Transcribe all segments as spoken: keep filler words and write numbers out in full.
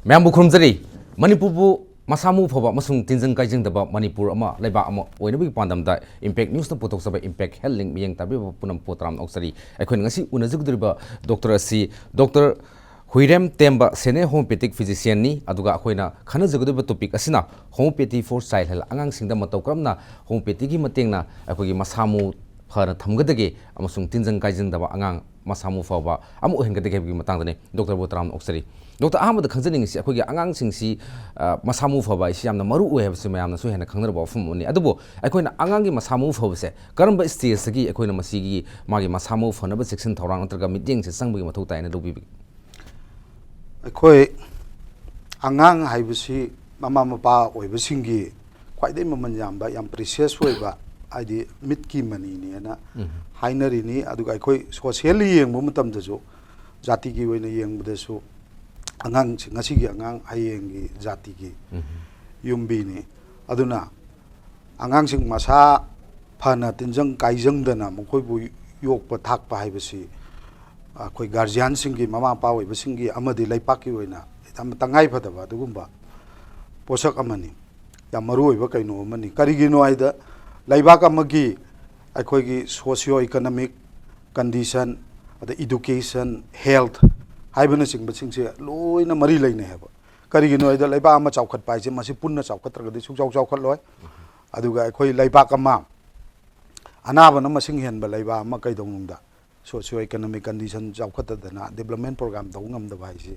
ꯃꯌꯥꯝꯕꯨ ꯈꯨꯔꯨꯝꯖꯔꯤ꯫ ꯃꯅꯤꯄꯨꯔꯕꯨ ꯃꯁꯥ ꯃꯎ ꯐꯕ ꯑꯃꯁꯨꯡ ꯇꯤꯟꯖꯪ ꯀꯥꯏꯖꯪꯗꯕ ꯃꯅꯤꯄꯨꯔ ꯑꯃ, ꯂꯩꯕꯥꯛ ꯑꯃ ꯑꯣꯏꯅꯕꯒꯤ ꯄꯥꯟꯗꯝꯗ Impact News ꯅ ꯄꯨꯊꯣꯛꯆꯕ Impact Health Link ꯃꯤꯠꯌꯦꯡ ꯇꯥꯕꯤꯕ ꯄꯨꯝꯅꯃꯛꯄꯨ ꯇꯔꯥꯝꯅ ꯑꯣꯛꯆꯔꯤ꯫ ꯑꯩꯈꯣꯏꯅ ꯉꯁꯤ ꯎꯅꯖꯒꯗꯧꯔꯤꯕ ꯗꯣꯛꯇꯔ ꯑꯁꯤ ꯗꯣꯛꯇꯔ ꯍꯨꯏꯔꯦꯝ ꯇꯦꯝꯕ, Senior Homeopathic Physician ꯅꯤ꯫ ꯑꯗꯨꯒ ꯑꯩꯈꯣꯏꯅ ꯈꯟꯅꯖꯒꯗꯧꯔꯤꯕ topic ꯑꯁꯤꯅ Homeopathy for Child Health, ꯑꯉꯥꯡꯁꯤꯡꯗ ꯃꯇꯧ ꯀꯔꯝꯅ homeopathy ꯒꯤ ꯃꯇꯦꯡꯅ ꯑꯩꯈꯣꯏꯒꯤ ꯃꯁꯥ ꯃꯎ ꯐꯅ ꯊꯝꯒꯗꯒꯦ ꯑꯃꯁꯨꯡ ꯇꯤꯟꯖꯪ ꯀꯥꯏꯖꯪꯗꯕ ꯑꯉꯥꯡ ꯃꯁꯥ ꯃꯎ ꯐꯕ ꯑꯃ ꯑꯣꯏꯍꯟꯒꯗꯒꯦ ꯍꯥꯏꯕꯒꯤ ꯃꯇꯥꯡꯗꯅꯤ꯫ ꯗꯣꯛꯇꯔꯕꯨ ꯇꯔꯥꯝꯅ ꯑꯣꯛꯆꯔꯤ꯫ ꯗꯣꯛꯇꯔ, ꯑꯍꯥꯟꯕꯗ ꯈꯪꯖꯅꯤꯡꯉꯤꯁꯤ, ꯑꯩꯈꯣꯏꯒꯤ ꯑꯉꯥꯡꯁꯤꯡꯁꯤ, ꯑ, ꯃꯁꯥ ꯃꯎ ꯐꯕ ꯍꯥꯏꯁꯤ ꯌꯥꯝꯅ ꯃꯔꯨ ꯑꯣꯏ ꯍꯥꯏꯕꯁꯤ ꯃꯌꯥꯝꯅꯁꯨ ꯍꯦꯟꯅ ꯈꯪꯅꯔꯕ ꯋꯥꯐꯝ ꯑꯃꯅꯤ꯫ ꯑꯗꯨꯕꯨ ꯑꯩꯈꯣꯏꯅ ꯑꯉꯥꯡꯒꯤ ꯃꯁꯥ ꯃꯎ ꯐꯕꯁꯦ ꯀꯔꯝꯕ stage ꯇꯒꯤ ꯑꯩꯈꯣꯏꯅ ꯃꯁꯤꯒꯤ, ꯃꯥꯒꯤ ꯃꯁꯥ ꯃꯎ ꯐꯅꯕ ꯆꯦꯛꯁꯤꯟ ꯊꯧꯔꯥꯡ ꯅꯠꯇ꯭ꯔꯒ ꯃꯤꯠꯌꯦꯡꯁꯦ ꯆꯪꯕꯒꯤ ꯃꯊꯧ ꯇꯥꯏꯅ ꯂꯧꯕꯤꯕꯒꯦ? ꯑꯩꯈꯣꯏ ꯑꯉꯥꯡ ꯍꯥꯏꯕꯁꯤ ꯃꯃꯥ ꯃꯄꯥ ꯑꯣꯏꯕꯁꯤꯡꯒꯤ ꯈ꯭ꯋꯥꯏꯗꯒꯤ ꯃꯃꯜ ꯌꯥꯝꯕ, ꯌꯥꯝ precious ꯑꯣꯏꯕ, ꯍꯥꯏꯗꯤ ꯃꯤꯠꯀꯤ ꯃꯅꯤꯅꯦꯅ ꯎꯝ꯫ ꯍꯥꯏꯅꯔꯤꯅꯤ꯫ ꯑꯗꯨꯒ ꯑꯩꯈꯣꯏ socially ꯌꯦꯡꯕ ꯃꯇꯝꯗꯁꯨ, ꯖꯥꯇꯤꯒꯤ ꯑꯣꯏꯅ ꯌꯦꯡꯕꯗꯁꯨ, ꯑꯉꯥꯡꯁꯤ, ꯉꯁꯤꯒꯤ ꯑꯉꯥꯡ ꯍꯌꯦꯡꯒꯤ ꯖꯥꯇꯤꯒꯤ ꯎꯝ꯫ ꯌꯨꯝꯕꯤꯅꯤ꯫ ꯑꯗꯨꯅ ꯑꯉꯥꯡꯁꯤꯡ ꯃꯁꯥ ꯐꯅ ꯇꯤꯟꯖꯪ ꯀꯥꯏꯖꯪꯗꯅ ꯃꯈꯣꯏꯕꯨ ꯌꯣꯛꯄ ꯊꯥꯛꯄ ꯍꯥꯏꯕꯁꯤ ꯑꯩꯈꯣꯏ guardian ꯁꯤꯡꯒꯤ, ꯃꯃꯥ ꯃꯄꯥ ꯑꯣꯏꯕꯁꯤꯡꯒꯤ ꯑꯃꯗꯤ ꯂꯩꯄꯥꯛꯀꯤ ꯑꯣꯏꯅ ꯌꯥꯝꯅ ꯇꯉꯥꯏ ꯐꯗꯕ ꯑꯗꯨꯒꯨꯝꯕ ꯄꯣꯠꯁꯛ ꯑꯃꯅꯤ, ꯌꯥꯝ ꯃꯔꯨ ꯑꯣꯏꯕ ꯀꯩꯅꯣ ꯑꯃꯅꯤ꯫ ꯀꯔꯤꯒꯤꯅꯣ ꯍꯥꯏꯗ, ꯂꯩꯕꯥꯛ ꯑꯃꯒꯤ ꯑꯩꯈꯣꯏꯒꯤ socio economic condition, ꯑꯗ education, health ꯍꯥꯏꯕꯅꯆꯤꯡꯕꯁꯤꯡꯁꯦ ꯂꯣꯏꯅ ꯃꯔꯤ ꯂꯩꯅꯩ ꯍꯥꯏꯕ꯫ ꯀꯔꯤꯒꯤꯅꯣ ꯍꯥꯏꯗ, ꯂꯩꯕꯥꯛ ꯑꯃ ꯆꯥꯎꯈꯠꯄ ꯍꯥꯏꯁꯦ ꯃꯁꯤ ꯄꯨꯟꯅ ꯆꯥꯎꯈꯠꯇ꯭ꯔꯒꯗꯤ ꯁꯨꯡꯆꯥꯎ ꯆꯥꯎꯈꯠꯂꯣꯏ꯫ ꯑꯗꯨꯒ ꯑꯩꯈꯣꯏ ꯂꯩꯕꯥꯛ ꯑꯃ, ꯑꯅꯥꯕꯅ ꯃꯁꯤꯡ ꯍꯦꯟꯕ ꯂꯩꯕꯥꯛ ꯑꯃ ꯀꯩꯗꯧꯅꯨꯡꯗ socio economic condition ꯆꯥꯎꯈꯠꯇꯗꯅ development program ꯇꯧꯕ ꯉꯝꯗꯕ ꯍꯥꯏꯁꯤ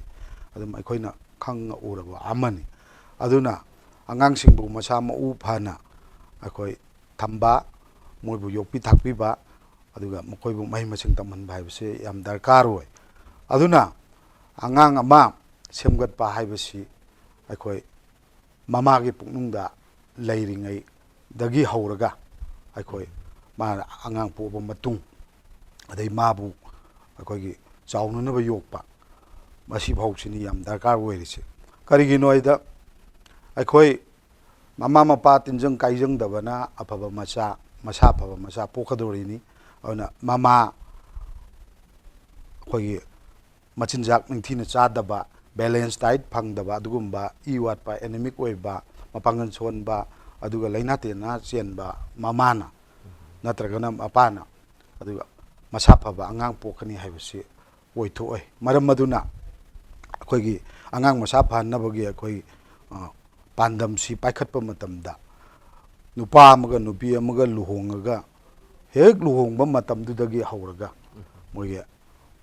ꯑꯗꯨꯝ ꯑꯩꯈꯣꯏꯅ ꯈꯪꯅ ꯎꯔꯕ ꯑꯃꯅꯤ꯫ ꯑꯗꯨꯅ ꯑꯉꯥꯡꯁꯤꯡꯕꯨ ꯃꯁꯥ ꯃꯎ ꯐꯅ ꯑꯩꯈꯣꯏ ꯊꯝꯕ, ꯃꯣꯏꯕꯨ ꯌꯣꯛꯄꯤ ꯊꯥꯛꯄꯤꯕ, ꯑꯗꯨꯒ ꯃꯈꯣꯏꯕꯨ ꯃꯍꯩ ꯃꯁꯤꯡ ꯇꯝꯍꯟꯕ ꯍꯥꯏꯕꯁꯤ ꯌꯥꯝ ꯗꯔꯀꯥꯔ ꯑꯣꯏ꯫ ꯑꯗꯨꯅ ꯑꯉꯥꯡ ꯑꯃ ꯁꯦꯝꯒꯠꯄ ꯍꯥꯏꯕꯁꯤ ꯑꯩꯈꯣꯏ ꯃꯃꯥꯒꯤ ꯄꯨꯛꯅꯨꯡꯗ ꯂꯩꯔꯤꯉꯩꯗꯒꯤ ꯍꯧꯔꯒ, ꯑꯩꯈꯣꯏ ꯃꯥꯅ ꯑꯉꯥꯡ ꯄꯣꯛꯑꯕ ꯃꯇꯨꯡ, ꯑꯗꯩ ꯃꯥꯕꯨ ꯑꯩꯈꯣꯏꯒꯤ ꯆꯥꯎꯅꯅꯕ ꯌꯣꯛꯄ, ꯃꯁꯤꯐꯥꯎꯁꯤꯅꯤ ꯌꯥꯝ ꯗꯔꯀꯥꯔ ꯑꯣꯏꯔꯤꯁꯦ꯫ ꯀꯔꯤꯒꯤꯅꯣ ꯍꯥꯏꯗ, ꯑꯩꯈꯣꯏ ꯃꯃꯥ ꯃꯄꯥ ꯇꯤꯟꯖꯪ ꯀꯥꯏꯖꯪꯗꯕꯅ ꯑꯐꯕ ꯃꯆꯥ, ꯃꯁꯥ ꯐꯕ ꯃꯆꯥ ꯄꯣꯛꯀꯗꯧꯔꯤꯅꯤ꯫ ꯑꯗꯨꯅ ꯃꯃꯥ ꯑꯩꯈꯣꯏꯒꯤ ꯃꯆꯤꯟꯖꯥꯛ ꯅꯤꯡꯊꯤꯅ ꯆꯥꯗꯕ, balance diet ꯐꯪꯗꯕ, ꯑꯗꯨꯒꯨꯝꯕ ꯏ ꯋꯥꯠꯄ, anemic ꯑꯣꯏꯕ, ꯃꯄꯥꯡꯒꯜ ꯁꯣꯟꯕ, ꯑꯗꯨꯒ ꯂꯥꯏꯅꯥ ꯇꯤꯟꯅꯥ ꯆꯦꯟꯕ ꯃꯃꯥꯅ ꯅꯠꯇ꯭ꯔꯒꯅ ꯃꯄꯥꯅ, ꯑꯗꯨꯒ ꯃꯁꯥ ꯐꯕ ꯑꯉꯥꯡ ꯄꯣꯛꯀꯅꯤ ꯍꯥꯏꯕꯁꯤ ꯑꯣꯏꯊꯣꯛꯑꯣꯏ꯫ ꯃꯔꯝ ꯑꯗꯨꯅ ꯑꯩꯈꯣꯏꯒꯤ ꯑꯉꯥꯡ ꯃꯁꯥ ꯐꯍꯟꯅꯕꯒꯤ ꯑꯩꯈꯣꯏ, ꯑ, ꯄꯥꯟꯗꯝꯁꯤ ꯄꯥꯏꯈꯠꯄ ꯃꯇꯝꯗ, ꯅꯨꯄꯥ ꯑꯃꯒ ꯅꯨꯄꯤ ꯑꯃꯒ ꯂꯨꯍꯣꯡꯉꯒ, ꯍꯦꯛ ꯂꯨꯍꯣꯡꯕ ꯃꯇꯝꯗꯨꯗꯒꯤ ꯍꯧꯔꯒ ꯃꯣꯏꯒꯤ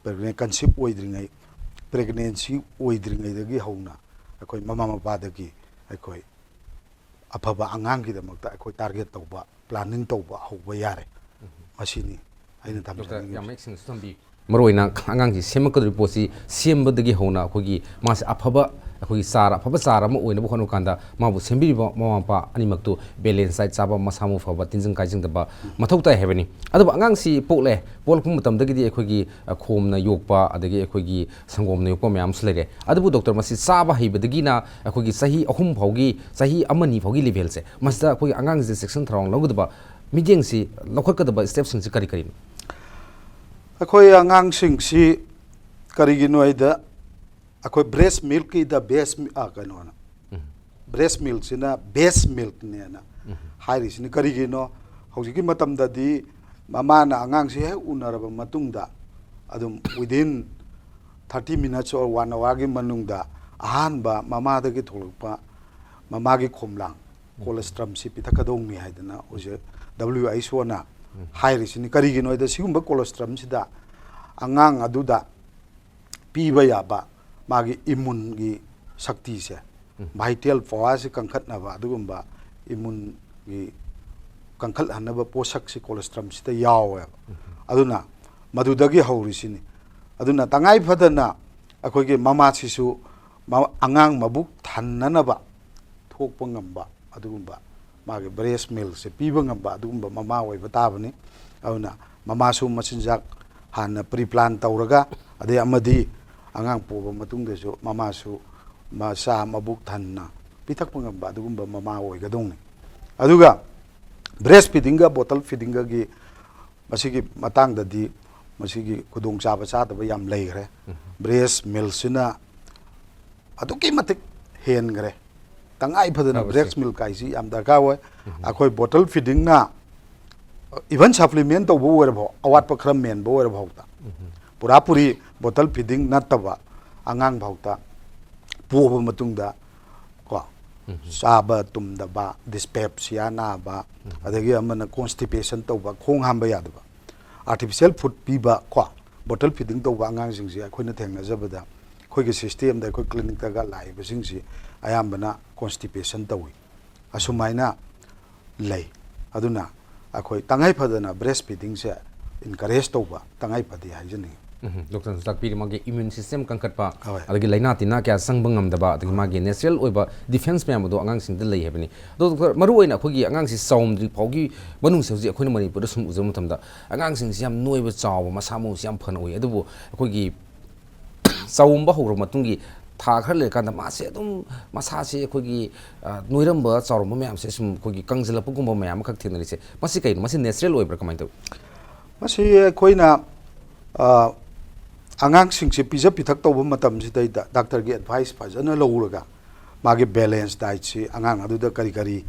pregnant, conceive ꯑꯣꯏꯗ꯭ꯔꯤꯉꯩ, pregnancy ꯑꯣꯏꯗ꯭ꯔꯤꯉꯩꯗꯒꯤ ꯍꯧꯅ ꯑꯩꯈꯣꯏ ꯃꯃꯥ ꯃꯄꯥꯗꯒꯤ ꯑꯩꯈꯣꯏ ꯑꯐꯕ ꯑꯉꯥꯡꯒꯤꯗꯃꯛꯇ ꯑꯩꯈꯣꯏ target ꯇꯧꯕ, planning ꯇꯧꯕ ꯍꯧꯕ ꯌꯥꯔꯦ꯫ ꯃꯁꯤꯅꯤ ꯑꯩꯅ ꯗꯣꯛꯇꯔ, ꯊꯝꯖꯅꯤꯡꯉꯤꯁꯦ꯫ ꯌꯥꯝ ꯃꯌꯦꯛ ꯁꯦꯡꯅꯁꯨ ꯊꯝꯕꯤ꯫ ꯃꯔꯨꯑꯣꯏꯅ ꯑꯉꯥꯡꯁꯤ ꯁꯦꯝꯃꯛꯀꯗꯧꯔꯤꯕ ꯄꯣꯠꯁꯤ ꯁꯦꯝꯕꯗꯒꯤ ꯍꯧꯅ ꯑꯩꯈꯣꯏꯒꯤ ꯃꯥꯁꯦ ꯑꯐꯕ, ꯑꯩꯈꯣꯏꯒꯤ ꯆꯥꯔ, ꯑꯐꯕ ꯆꯥꯔ ꯑꯃ ꯑꯣꯏꯅꯕ ꯍꯣꯠꯅꯕ ꯀꯥꯟꯗ ꯃꯥꯕꯨ ꯁꯦꯝꯕꯤꯔꯤꯕ ꯃꯃꯥ ꯃꯄꯥ ꯑꯅꯤꯃꯛꯇꯨ balance diet ꯆꯥꯕ, ꯃꯁꯥ ꯃꯎ ꯐꯕ, ꯇꯤꯟꯖꯪ ꯀꯥꯏꯖꯪꯗꯕ ꯃꯊꯧ ꯇꯥꯏ ꯍꯥꯏꯕꯅꯤ꯫ ꯑꯗꯨꯕꯨ ꯑꯉꯥꯡꯁꯤ ꯄꯣꯛꯂꯦ, ꯄꯣꯛꯂꯛꯄ ꯃꯇꯝꯗꯒꯤꯗꯤ ꯑꯩꯈꯣꯏꯒꯤ, ꯑ, ꯈꯣꯝꯅ ꯌꯣꯛꯄ, ꯑꯗꯒꯤ ꯑꯩꯈꯣꯏꯒꯤ ꯁꯪꯒꯣꯝꯅ ꯌꯣꯛꯄ ꯃꯌꯥꯝ ꯑꯃꯁꯨ ꯂꯩꯔꯦ꯫ ꯑꯗꯨꯕꯨ ꯗꯣꯛꯇꯔ, ꯃꯁꯤ ꯆꯥꯕ ꯍꯩꯕꯗꯒꯤꯅ ꯑꯩꯈꯣꯏꯒꯤ ꯆꯍꯤ ꯑꯍꯨꯝ ꯐꯥꯎꯒꯤ, ꯆꯍꯤ ꯑꯃ ꯑꯅꯤ ꯐꯥꯎꯒꯤ levelꯁꯦ, ꯃꯁꯤꯗ ꯑꯩꯈꯣꯏꯒꯤ ꯑꯉꯥꯡꯁꯦ ꯆꯦꯛꯁꯤꯟ ꯊꯧꯔꯥꯡ ꯂꯧꯒꯗꯕ, ꯃꯤꯠꯌꯦꯡꯁꯤ ꯂꯧꯈꯠꯀꯗꯕ stepꯁꯤꯡꯁꯤ ꯀꯔꯤ ꯀꯔꯤꯅꯣ? ꯑꯩꯈꯣꯏ ꯑꯉꯥꯡꯁꯤꯡꯁꯤ ꯀꯔꯤꯒꯤꯅꯣ ꯍꯥꯏꯗ, ꯑꯩꯈꯣꯏ breast milkꯀꯤꯗ best mi-, ꯑ, ꯀꯩꯅꯣꯅ, ꯎꯝ꯫ Breast milkꯁꯤꯅ best milkꯅꯦꯅ ꯎꯝ꯫ ꯍꯥꯏꯔꯤꯁꯤꯅ ꯀꯔꯤꯒꯤꯅꯣ? ꯍꯧꯖꯤꯛꯀꯤ ꯃꯇꯝꯗꯗꯤ ꯃꯃꯥꯅ ꯑꯉꯥꯡꯁꯤ ꯍꯦꯛ ꯎꯅꯔꯕ ꯃꯇꯨꯡꯗ, ꯑꯗꯨꯝ within thirty minutes or one hourꯒꯤ ꯃꯅꯨꯡꯗ ꯑꯍꯥꯟꯕ ꯃꯃꯥꯗꯒꯤ ꯊꯣꯛꯂꯛꯄ ꯃꯃꯥꯒꯤ ꯈꯣꯝꯂꯥꯡ, ꯎꯝ꯫ Colostrum ꯁꯤ ꯄꯤꯊꯛꯀꯗꯧꯅꯤ ꯍꯥꯏꯗꯅ ꯍꯧꯖꯤꯛ W H O ꯅ ꯎꯝ꯫ ꯍꯥꯏꯔꯤꯁꯤꯅꯤ꯫ ꯀꯔꯤꯒꯤꯅꯣ ꯍꯥꯏꯗ, ꯁꯤꯒꯨꯝꯕ colostrum ꯁꯤꯗ ꯑꯉꯥꯡ ꯑꯗꯨꯗ ꯄꯤꯕ ꯌꯥꯕ ꯃꯥꯒꯤ immuneꯒꯤ ꯁꯛꯇꯤꯁꯦ, ꯎꯝ꯫ Vital powerꯁꯤ ꯀꯟꯈꯠꯅꯕ, ꯑꯗꯨꯒꯨꯝꯕ immuneꯒꯤ ꯀꯟꯈꯠꯍꯟꯅꯕ ꯄꯣꯠꯁꯛꯁꯤ colostrum ꯁꯤꯗ ꯌꯥꯎꯋꯦꯕ꯫ ꯎꯝ꯫ ꯑꯗꯨꯅ ꯃꯗꯨꯗꯒꯤ ꯍꯧꯔꯤꯁꯤꯅꯤ꯫ ꯑꯗꯨꯅ ꯇꯉꯥꯏ ꯐꯗꯅ ꯑꯩꯈꯣꯏꯒꯤ ꯃꯃꯥꯁꯤꯁꯨ ꯃ-, ꯑꯉꯥꯡ ꯃꯕꯨꯛ ꯊꯟꯅꯅꯕ ꯊꯣꯛꯄ ꯉꯝꯕ, ꯑꯗꯨꯒꯨꯝꯕ ꯃꯥꯒꯤ breast milkꯁꯦ ꯄꯤꯕ ꯉꯝꯕ ꯑꯗꯨꯒꯨꯝꯕ ꯃꯃꯥ ꯑꯣꯏꯕ ꯇꯥꯕꯅꯤ꯫ ꯑꯗꯨꯅ ꯃꯃꯥꯁꯨ ꯃꯆꯤꯟꯖꯥꯛ ꯍꯥꯟꯅ pre-plan ꯇꯧꯔꯒ, ꯑꯗꯩ ꯑꯃꯗꯤ ꯑꯉꯥꯡ ꯄꯣꯛꯑꯕ ꯃꯇꯨꯡꯗꯁꯨ ꯃꯃꯥꯁꯨ ꯃꯆꯥ ꯃꯕꯨꯛ ꯊꯟꯅ ꯄꯤꯊꯛꯄ ꯉꯝꯕ ꯑꯗꯨꯒꯨꯝꯕ ꯃꯃꯥ ꯑꯣꯏꯒꯗꯧꯅꯤ꯫ ꯑꯗꯨꯒ breast feedingꯒ bottle feedingꯒꯒꯤ ꯃꯁꯤꯒꯤ ꯃꯇꯥꯡꯗꯗꯤ ꯃꯁꯤꯒꯤ ꯈꯨꯗꯣꯡꯆꯥꯕ ꯆꯥꯗꯕ ꯌꯥꯝ ꯂꯩꯈ꯭ꯔꯦ꯫ ꯎꯝ꯫ Breast milkꯁꯤꯅ ꯑꯗꯨꯛꯀꯤ ꯃꯇꯤꯛ ꯍꯦꯟꯈ꯭ꯔꯦ꯫ ꯇꯉꯥꯏ ꯐꯗꯅ ꯐꯕꯁꯦ꯫ Breast milk ꯍꯥꯏꯁꯤ ꯌꯥꯝ ꯗꯔꯀꯥꯔ ꯑꯣꯏ꯫ ꯎꯝ꯫ ꯑꯩꯈꯣꯏ bottle feedingꯅ even supplement ꯇꯧꯕ ꯑꯣꯏꯔꯐꯥꯎ, ꯑꯋꯥꯠꯄ ꯈꯔ ꯃꯦꯟꯕ ꯑꯣꯏꯔꯐꯥꯎꯗ, ꯎꯝ꯫ ꯄꯨꯔꯥ ꯄꯨꯔꯤ bottle feeding ꯅꯠꯇꯕ ꯑꯉꯥꯡ ꯐꯥꯎꯗ ꯄꯣꯛꯑꯕ ꯃꯇꯨꯡꯗ ꯀꯣ, ꯎꯝ꯫ ꯆꯥꯕ ꯇꯨꯝꯗꯕ, dyspepsia ꯅꯥꯕ, ꯎꯝ꯫ ꯑꯗꯒꯤ ꯑꯃꯅ constipation ꯇꯧꯕ, ꯈꯣꯡ ꯍꯥꯝꯕ ꯌꯥꯗꯕ, artificial food ꯄꯤꯕ ꯀꯣ, bottle feeding ꯇꯧꯕ ꯑꯉꯥꯡꯁꯤꯡꯁꯦ ꯑꯩꯈꯣꯏꯅ ꯊꯦꯡꯅꯖꯕꯗ, ꯑꯩꯈꯣꯏꯒꯤ systemꯗ, ꯑꯩꯈꯣꯏ clinicꯇꯒ ꯂꯥꯛꯏꯕꯁꯤꯡꯁꯤ ꯑꯌꯥꯝꯕꯅ constipation ꯇꯧꯏ꯫ ꯑꯁꯨꯃꯥꯏꯅ ꯂꯩ꯫ ꯑꯗꯨꯅ ꯑꯩꯈꯣꯏ ꯇꯉꯥꯏ ꯐꯗꯅ breast feedingꯁꯦ encourage ꯇꯧꯕ ꯇꯉꯥꯏ ꯐꯗꯦ ꯍꯥꯏꯖꯅꯤꯡꯉꯤ꯫ ꯎꯝ, ꯗꯣꯛꯇꯔꯅꯁꯨ ꯇꯥꯛꯄꯤꯔꯤ, ꯃꯥꯒꯤ immune system ꯀꯟꯈꯠꯄ, ꯍꯣꯏ꯫ ꯑꯗꯒꯤ ꯂꯥꯏꯅꯥ ꯇꯤꯟꯅꯥ ꯀꯌꯥ ꯆꯪꯕ ꯉꯝꯗꯕ, ꯑꯗꯒꯤ ꯃꯥꯒꯤ natural ꯑꯣꯏꯕ defense ꯃꯌꯥꯝ ꯑꯗꯣ ꯑꯉꯥꯡꯁꯤꯡꯗ ꯂꯩ ꯍꯥꯏꯕꯅꯤ꯫ ꯑꯗꯣ ꯗꯣꯛꯇꯔ, ꯃꯔꯨ ꯑꯣꯏꯅ ꯑꯩꯈꯣꯏꯒꯤ ꯑꯉꯥꯡꯁꯤ ꯆꯥꯎꯔꯝꯗ꯭ꯔꯤ ꯐꯥꯎꯒꯤ ꯃꯅꯨꯡꯁꯦ ꯍꯧꯖꯤꯛ ꯑꯩꯈꯣꯏꯅ ꯃꯅꯤꯄꯨꯔꯗ ꯁꯨꯝ ꯎꯖꯕ ꯃꯇꯝꯗ ꯑꯉꯥꯡꯁꯤꯡꯁꯤ ꯌꯥꯝ ꯅꯣꯏꯕ, ꯆꯥꯎꯕ, ꯃꯁꯥ ꯃꯎꯁꯤ ꯌꯥꯝ ꯐꯅ ꯎꯏ꯫ ꯑꯗꯨꯕꯨ ꯑꯩꯈꯣꯏꯒꯤ ꯆꯥꯎꯝꯕ ꯍꯧꯔꯕ ꯃꯇꯨꯡꯒꯤ ꯊꯥ ꯈꯔ ꯂꯩꯔꯀꯥꯟꯗ ꯃꯥꯁꯦ ꯑꯗꯨꯝ ꯃꯁꯥꯁꯦ ꯑꯩꯈꯣꯏꯒꯤ, ꯑ, ꯅꯣꯏꯔꯝꯕ, ꯆꯥꯎꯔꯝꯕ ꯃꯌꯥꯝꯁꯦ ꯁꯨꯝ ꯑꯩꯈꯣꯏꯒꯤ ꯀꯪꯁꯤꯜꯂꯛꯄꯒꯨꯝꯕ ꯃꯌꯥꯝ ꯑꯃꯈꯛ ꯊꯦꯡꯅꯔꯤꯁꯦ, ꯃꯁꯤ ꯀꯩꯅꯣ? ꯃꯁꯤ natural ꯑꯣꯏꯕ꯭ꯔꯥ, ꯀꯃꯥꯏꯅ ꯇꯧꯏ? ꯃꯁꯤ ꯑꯩꯈꯣꯏꯅ, ꯑ, ꯑꯉꯥꯡꯁꯤꯡꯁꯦ ꯄꯤꯖ ꯄꯤꯊꯛ ꯇꯧꯕ ꯃꯇꯝꯁꯤꯗꯩꯗ ꯗꯥꯛꯇꯔꯒꯤ advice ꯐꯖꯅ ꯂꯧꯔꯒ, ꯃꯥꯒꯤ balance dietꯁꯤ, ꯑꯉꯥꯡ ꯑꯗꯨꯗ ꯀꯔꯤ ꯀꯔꯤ,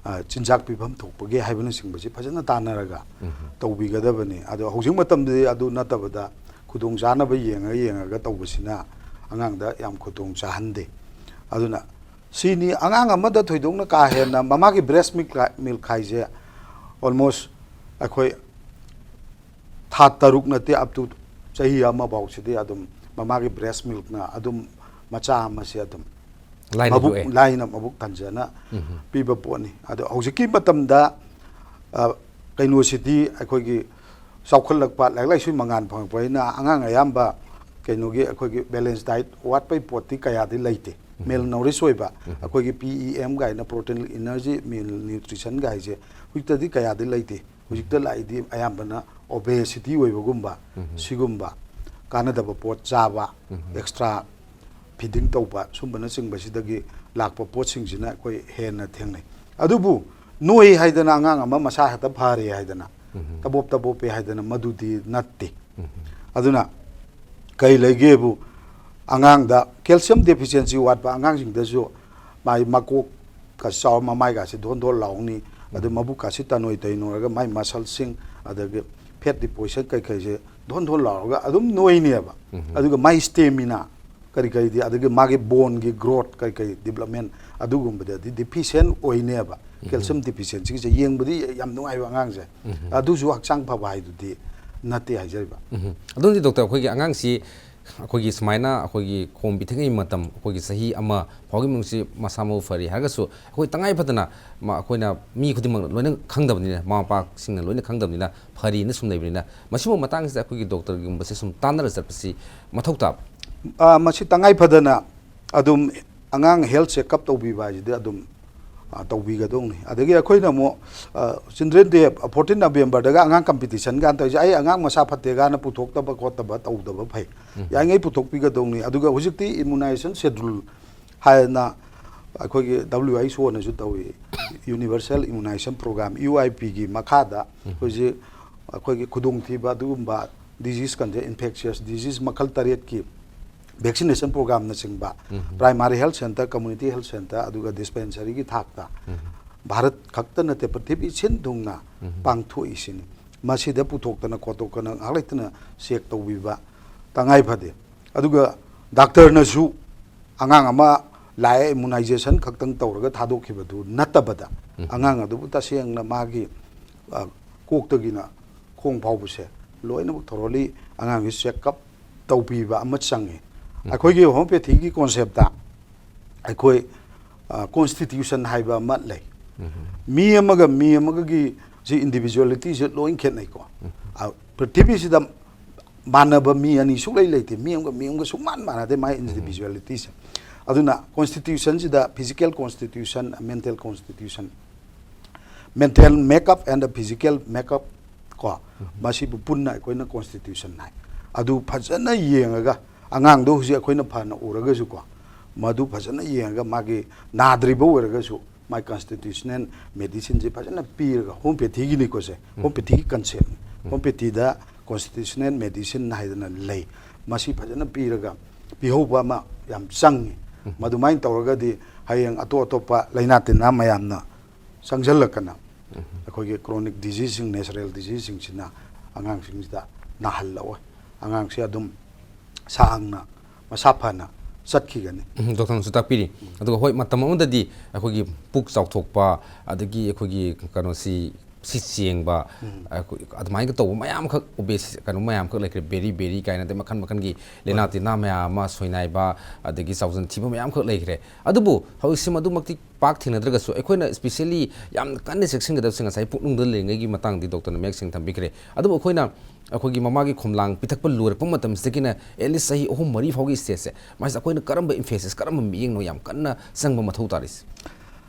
ꯑ, ꯆꯤꯟꯖꯥꯛ ꯄꯤꯐꯝ ꯊꯣꯛꯄꯒꯦ ꯍꯥꯏꯕꯅꯆꯤꯡꯕꯁꯤ ꯐꯖꯅ ꯇꯥꯟꯅꯔꯒ ꯎꯝ꯫ ꯇꯧꯕꯤꯒꯗꯕꯅꯤ꯫ ꯑꯗꯣ ꯍꯧꯖꯤꯛ ꯃꯇꯝꯗꯗꯤ ꯑꯗꯨ ꯅꯠꯇꯕꯗ ꯈꯨꯗꯣꯡ ꯆꯥꯅꯕ ꯌꯦꯡꯉ ꯌꯦꯡꯉꯒ ꯇꯧꯕꯁꯤꯅ ꯑꯉꯥꯡꯗ ꯌꯥꯝ ꯈꯨꯗꯣꯡ ꯆꯥꯍꯟꯗꯦ꯫ ꯑꯗꯨꯅ ꯁꯤꯅꯤ, ꯑꯉꯥꯡ ꯑꯃꯗ ꯊꯣꯏꯗꯣꯛꯅ ꯀꯥ ꯍꯦꯟꯅ ꯃꯃꯥꯒꯤ breast milk, milk ꯍꯥꯏꯁꯦ almost ꯑꯩꯈꯣꯏ ꯊꯥ ꯇꯔꯨꯛ ꯅꯠꯇꯦ, up to ꯆꯍꯤ ꯑꯃ ꯐꯥꯎꯁꯤꯗꯤ ꯑꯗꯨꯝ ꯃꯃꯥꯒꯤ breast milkꯅ ꯑꯗꯨꯝ ꯃꯆꯥ ꯑꯃꯁꯦ ꯑꯗꯨꯝ ꯂꯥꯏꯅ ꯃꯕꯨꯛ ꯌꯣꯛꯑꯦ꯫ ꯂꯥꯏꯅ ꯃꯕꯨꯛ ꯊꯟꯖꯅ ꯎꯝ꯫ ꯄꯤꯕ ꯄꯣꯠꯅꯤ꯫ ꯑꯗꯣ ꯍꯧꯖꯤꯛꯀꯤ ꯃꯇꯝꯗ, ꯑ, ꯀꯩꯅꯣꯁꯤꯗꯤ ꯑꯩꯈꯣꯏꯒꯤ ꯆꯥꯎꯈꯠꯂꯛꯄ, ꯂꯥꯏꯔꯤꯛ ꯂꯥꯏꯁꯨ ꯃꯉꯥꯟ ꯐꯪꯉꯛꯄꯅꯤꯅ ꯑꯉꯥꯡ ꯑꯌꯥꯝꯕ ꯀꯩꯅꯣꯒꯤ ꯑꯩꯈꯣꯏꯒꯤ balance diet ꯋꯥꯠꯄꯩ ꯄꯣꯠꯇꯤ ꯀꯌꯥꯗꯤ ꯂꯩꯇꯦ꯫ ꯎꯝ꯫ Malnourished ꯑꯣꯏꯕ, ꯎꯝ꯫ ꯑꯩꯈꯣꯏꯒꯤ P E M ꯀꯥꯏꯅ, protein energy malnutrition ꯀꯥꯏꯁꯦ ꯍꯧꯖꯤꯛꯇꯗꯤ ꯀꯌꯥꯗꯤ ꯂꯩꯇꯦ꯫ ꯍꯧꯖꯤꯛꯇ ꯂꯥꯛꯏꯗꯤ ꯑꯌꯥꯝꯕꯅ obesity ꯑꯣꯏꯕꯒꯨꯝꯕ, ꯎꯝ꯫ ꯁꯤꯒꯨꯝꯕ ꯀꯥꯟꯅꯗꯕ ꯄꯣꯠ ꯆꯥꯕ, ꯎꯝ꯫ Extra feeding ꯇꯧꯕ, ꯁꯨꯝꯕꯅꯆꯤꯡꯕꯁꯤꯗꯒꯤ ꯂꯥꯛꯄ ꯄꯣꯠꯁꯤꯡꯁꯤꯅ ꯑꯩꯈꯣꯏ ꯍꯦꯟꯅ ꯊꯦꯡꯅꯩ꯫ ꯑꯗꯨꯕꯨ ꯅꯣꯏ ꯍꯥꯏꯗꯅ ꯑꯉꯥꯡ ꯑꯃ ꯃꯁꯥ ꯍꯦꯛꯇ ꯐꯔꯦ ꯍꯥꯏꯗꯅ, ꯎꯝ꯫ ꯇꯕꯣꯞ ꯇꯕꯣꯞꯄꯦ ꯍꯥꯏꯗꯅ, ꯃꯗꯨꯗꯤ ꯅꯠꯇꯦ꯫ ꯎꯝ꯫ ꯑꯗꯨꯅ ꯀꯩ ꯂꯩꯒꯦꯕꯨ, ꯑꯉꯥꯡꯗ calcium deficiency ꯋꯥꯠꯄ ꯑꯉꯥꯡꯁꯤꯡꯗꯁꯨ ꯃꯥꯏ ꯃꯀꯣꯛꯀ ꯆꯥꯎ, ꯃꯃꯥꯏꯒꯁꯤ ꯙꯣꯟ ꯙꯣꯟ ꯂꯥꯎꯅꯤ, ꯑꯗꯨ ꯃꯕꯨꯛꯀꯁꯤ ꯇꯅꯣꯏ ꯇꯩꯅꯣꯏꯔꯒ ꯃꯥꯏ muscleꯁꯤꯡ, ꯑꯗꯒꯤ fat deposition ꯀꯩꯀꯩꯁꯦ ꯙꯣꯟ ꯙꯣꯟ ꯂꯥꯎꯔꯒ ꯑꯗꯨꯝ ꯅꯣꯏꯅꯦꯕ꯫ ꯑꯗꯨꯒ ꯃꯥꯏ stamina ꯀꯔꯤ ꯀꯔꯤꯗꯤ, ꯑꯗꯒꯤ ꯃꯥꯒꯤ boneꯒꯤ growth ꯀꯔꯤ ꯀꯔꯤ development, ꯑꯗꯨꯒꯨꯝꯕꯗꯗꯤ deficient ꯑꯣꯏꯅꯦꯕ꯫ Calcium deficiencyꯒꯤꯁꯦ ꯌꯦꯡꯕꯗꯤ ꯌꯥꯝ ꯅꯨꯡꯉꯥꯏꯕ ꯑꯉꯥꯡꯁꯦ, ꯑꯗꯨꯁꯨ ꯍꯛꯆꯥꯡ ꯐꯕ ꯍꯥꯏꯗꯨꯗꯤ ꯅꯠꯇꯦ ꯍꯥꯏꯖꯔꯤꯕ꯫ ꯎꯝ꯫ ꯑꯗꯨꯅꯗꯤ doctor, ꯑꯩꯈꯣꯏꯒꯤ ꯑꯉꯥꯡꯁꯤ ꯑꯩꯈꯣꯏꯒꯤ ꯁꯨꯃꯥꯏꯅ ꯑꯩꯈꯣꯏꯒꯤ ꯈꯣꯝ ꯄꯤꯊꯛꯏꯉꯩ ꯃꯇꯝ, ꯑꯩꯈꯣꯏꯒꯤ ꯆꯍꯤ ꯑꯃ ꯐꯥꯎꯒꯤ ꯃꯅꯨꯡꯁꯤ ꯃꯁꯥ ꯃꯎ ꯐꯔꯤ ꯍꯥꯏꯔꯒꯁꯨ, ꯑꯩꯈꯣꯏ ꯇꯉꯥꯏ ꯐꯗꯅ ꯃ-, ꯑꯩꯈꯣꯏꯅ ꯃꯤ ꯈꯨꯗꯤꯡꯃꯛꯅ ꯂꯣꯏꯅ ꯈꯪꯗꯕꯅꯤꯅ, ꯃꯃꯥ ꯃꯄꯥꯁꯤꯡꯅ ꯂꯣꯏꯅ ꯈꯪꯗꯕꯅꯤꯅ, ꯐꯔꯤꯅ ꯁꯨꯝ ꯂꯩꯕꯅꯤꯅ, ꯃꯁꯤꯒꯨꯝꯕ ꯃꯇꯥꯡꯁꯤꯗ ꯑꯩꯈꯣꯏꯒꯤ doctorꯒꯨꯝꯕꯁꯦ ꯁꯨꯝ ꯇꯥꯟꯅꯔ ꯆꯠꯄꯁꯤ ꯃꯊꯧ ꯇꯥꯕ꯭ꯔꯥ? ꯑ, ꯃꯁꯤ ꯇꯉꯥꯏ ꯐꯗꯅ ꯑꯗꯨꯝ ꯑꯉꯥꯡ health checkup ꯇꯧꯕꯤꯕ ꯍꯥꯏꯁꯤꯗꯤ ꯑꯗꯨꯝ, ꯑ, ꯇꯧꯕꯤꯒꯗꯧꯅꯤ꯫ ꯑꯗꯒꯤ ꯑꯩꯈꯣꯏꯅ ꯑꯃꯨꯛ, ꯑ, Children Day, fourteen Novemberꯗꯒ ꯑꯉꯥꯡ competition ꯀꯥꯟ ꯇꯧꯔꯤꯁꯦ, ꯑꯩ ꯑꯉꯥꯡ ꯃꯁꯥ ꯐꯠꯇꯦ ꯀꯥꯟꯅ ꯄꯨꯊꯣꯛꯇꯕ ꯈꯣꯠꯇꯕ ꯇꯧꯗꯕ ꯐꯩ꯫ ꯌꯥꯔꯤꯉꯩ ꯄꯨꯊꯣꯛꯄꯤꯒꯗꯧꯅꯤ꯫ ꯑꯗꯨꯒ ꯍꯧꯖꯤꯛꯇꯤ immunization schedule ꯍꯥꯏꯅ ꯑꯩꯈꯣꯏꯒꯤ WHOꯅꯁꯨ ꯇꯧꯏ, Universal Immunization Program, UIPꯒꯤ ꯃꯈꯥꯗ ꯍꯧꯖꯤꯛ ꯑꯩꯈꯣꯏꯒꯤ ꯈꯨꯗꯣꯡꯊꯤꯕ ꯑꯗꯨꯒꯨꯝꯕ disease control, infectious disease ꯃꯈꯜ ꯇꯔꯦꯠꯀꯤ vaccination programꯅꯆꯤꯡꯕ primary health centre, community health centre, ꯑꯗꯨꯒ dispensaryꯒꯤ ꯊꯥꯛꯇ ꯚꯥꯔꯠ ꯈꯛꯇ ꯅꯠꯇꯦ, ꯄ꯭ꯔꯤꯊꯤꯕꯤ ꯁꯤꯟ ꯊꯨꯡꯅ ꯄꯥꯡꯊꯣꯛꯏꯁꯤꯅꯤ꯫ ꯃꯁꯤꯗ ꯄꯨꯊꯣꯛꯇꯅ ꯈꯣꯠꯇꯣꯛꯇꯅ ꯉꯥꯏꯍꯥꯛ ꯂꯩꯇꯅ check ꯇꯧꯕꯤꯕ ꯇꯉꯥꯏ ꯐꯗꯦ꯫ ꯑꯗꯨꯒ doctorꯅꯁꯨ ꯑꯉꯥꯡ ꯑꯃ ꯂꯥꯛꯑꯦ, immunization ꯈꯛꯇꯪ ꯇꯧꯔꯒ ꯊꯥꯗꯣꯛꯈꯤꯕꯗꯨ ꯅꯠꯇꯕꯗ, ꯑꯉꯥꯡ ꯑꯗꯨꯕꯨ ꯇꯁꯦꯡꯅ ꯃꯥꯒꯤ, ꯑ, ꯀꯣꯛꯇꯒꯤꯅ ꯈꯣꯡ ꯐꯥꯎꯕꯁꯦ ꯂꯣꯏꯅꯃꯛ thoroughly ꯑꯉꯥꯡꯒꯤ checkup ꯇꯧꯕꯤꯕ ꯑꯃ ꯆꯪꯉꯤ꯫ ꯑꯩꯈꯣꯏꯒꯤ homeopathyꯒꯤ conceptꯇ ꯑꯩꯈꯣꯏ, ꯑ, constitution ꯍꯥꯏꯕ ꯑꯃ ꯂꯩ꯫ ꯃꯤ ꯑꯃꯒ ꯃꯤ ꯑꯃꯒꯒꯤ ꯁꯤ individualityꯁꯦ ꯂꯣꯏ ꯈꯦꯠꯅꯩꯀꯣ꯫ ꯑ, ꯄ꯭ꯔꯤꯊꯤꯕꯤꯁꯤꯗ ꯃꯥꯟꯅꯕ ꯃꯤ ꯑꯅꯤ ꯁꯨꯛꯂꯩ ꯂꯩꯇꯦ꯫ ꯃꯤ ꯑꯃꯒ ꯃꯤ ꯑꯃꯒ ꯁꯨꯛꯃꯥꯟ ꯃꯥꯟꯅꯗꯦ ꯃꯥꯒꯤ individualityꯁꯦ꯫ ꯑꯗꯨꯅ constitutionꯁꯤꯗ physical constitution, mental constitution, mental makeup and physical makeup ꯀꯣ, ꯃꯁꯤꯕꯨ ꯄꯨꯟꯅ ꯑꯩꯈꯣꯏꯅ constitution ꯍꯥꯏ꯫ ꯑꯗꯨ ꯐꯖꯅ ꯌꯦꯡꯉꯒ, ꯑꯉꯥꯡꯗꯣ ꯍꯧꯖꯤꯛ ꯑꯩꯈꯣꯏꯅ ꯐꯅ ꯎꯔꯒꯁꯨꯀꯣ, ꯃꯗꯨ ꯐꯖꯅ ꯌꯦꯡꯉꯒ ꯃꯥꯒꯤ ꯅꯥꯗ꯭ꯔꯤꯕ ꯑꯣꯏꯔꯒꯁꯨ my constitutional medicineꯁꯦ ꯐꯖꯅ ꯄꯤꯔꯒ, homeopathyꯒꯤꯅꯤꯀꯣ ꯁꯦ, homeopathyꯒꯤ conceptꯅꯤ꯫ Homeopathyꯗ constitutional medicine ꯍꯥꯏꯗꯅ ꯂꯩ꯫ ꯃꯁꯤ ꯐꯖꯅ ꯄꯤꯔꯒ ꯄꯤꯍꯧꯕ ꯑꯃ ꯌꯥꯝ ꯆꯪꯉꯤ꯫ ꯃꯗꯨꯃꯥꯏꯅ ꯇꯧꯔꯒꯗꯤ ꯍꯌꯦꯡ ꯑꯇꯣꯞ ꯑꯇꯣꯞꯄ ꯂꯥꯏꯅꯥ ꯇꯤꯟꯅꯥ ꯃꯌꯥꯝꯅ ꯆꯪꯁꯤꯜꯂꯛꯇꯅ ꯑꯩꯈꯣꯏꯒꯤ chronic diseaseꯁꯤꯡ, natural diseaseꯁꯤꯡꯁꯤꯅ ꯑꯉꯥꯡꯁꯤꯡꯁꯤꯗ ꯅꯥꯍꯜꯂꯛꯑꯣꯏ꯫ ꯑꯉꯥꯡꯁꯤ ꯑꯗꯨꯝ ꯁꯥꯡꯅ ꯃꯁꯥ ꯐꯅ ꯆꯠꯈꯤꯒꯅꯤ꯫ ꯎꯝ, ꯗꯣꯛꯇꯔꯅꯁꯨ ꯇꯥꯛꯄꯤꯔꯤ꯫ ꯑꯗꯨꯒ ꯍꯣꯏ, ꯃꯇꯝ ꯑꯃꯗꯗꯤ ꯑꯩꯈꯣꯏꯒꯤ ꯄꯨꯛ ꯆꯥꯎꯊꯣꯛꯄ, ꯑꯗꯒꯤ ꯑꯩꯈꯣꯏꯒꯤ ꯀꯩꯅꯣꯁꯤ ꯁꯤ ꯆꯦꯡꯕ, ꯑꯩꯈꯣꯏ ꯑꯗꯨꯃꯥꯏꯅ ꯇꯧꯕ ꯃꯌꯥꯝꯈꯛ, obese ꯀꯩꯅꯣ ꯃꯌꯥꯝꯈꯛ ꯂꯩꯈ꯭ꯔꯦ, ꯕꯦꯔꯤ ꯕꯦꯔꯤ ꯀꯥꯏꯅ, ꯑꯗꯩ ꯃꯈꯜ ꯃꯈꯜꯒꯤ ꯂꯥꯏꯅꯥ ꯇꯤꯟꯅꯥ ꯃꯌꯥꯝ ꯑꯃ, ꯁꯣꯏꯅꯥꯏꯕ, ꯑꯗꯒꯤ ꯆꯥꯎꯖꯟ ꯊꯤꯕ ꯃꯌꯥꯝꯈꯛ ꯂꯩꯈ꯭ꯔꯦ꯫ ꯑꯗꯨꯕꯨ ꯍꯧꯖꯤꯛꯁꯤ ꯃꯗꯨꯃꯛꯇꯤ ꯄꯥꯛ ꯊꯦꯡꯅꯗ꯭ꯔꯒꯁꯨ ꯑꯩꯈꯣꯏꯅ specially ꯌꯥꯝꯅ ꯀꯟꯅ ꯆꯦꯛꯁꯤꯟꯒꯗꯕꯁꯦ ꯉꯁꯥꯏ ꯄꯨꯛꯅꯨꯡꯗ ꯂꯩꯔꯤꯉꯩꯒꯤ ꯃꯇꯥꯡꯗꯤ ꯗꯣꯛꯇꯔꯅ ꯃꯌꯦꯛ ꯁꯦꯡꯅ ꯊꯝꯕꯤꯈ꯭ꯔꯦ꯫ ꯑꯗꯨꯕꯨ ꯑꯩꯈꯣꯏꯅ ꯑꯩꯈꯣꯏꯒꯤ ꯃꯃꯥꯒꯤ ꯈꯣꯝꯂꯥꯡ ꯄꯤꯊꯛꯄ ꯂꯣꯏꯔꯛꯄ ꯃꯇꯝꯁꯤꯗꯒꯤꯅ at least ꯆꯍꯤ ꯑꯍꯨꯝ ꯃꯔꯤ ꯐꯥꯎꯒꯤ stageꯁꯦ, ꯃꯁꯤꯗ ꯑꯩꯈꯣꯏꯅ ꯀꯔꯝꯕ emphasis, ꯀꯔꯝꯕ ꯃꯤꯠꯌꯦꯡꯅꯣ ꯌꯥꯝ ꯀꯟꯅ ꯆꯪꯕ ꯃꯊꯧ ꯇꯥꯔꯤꯁꯦ?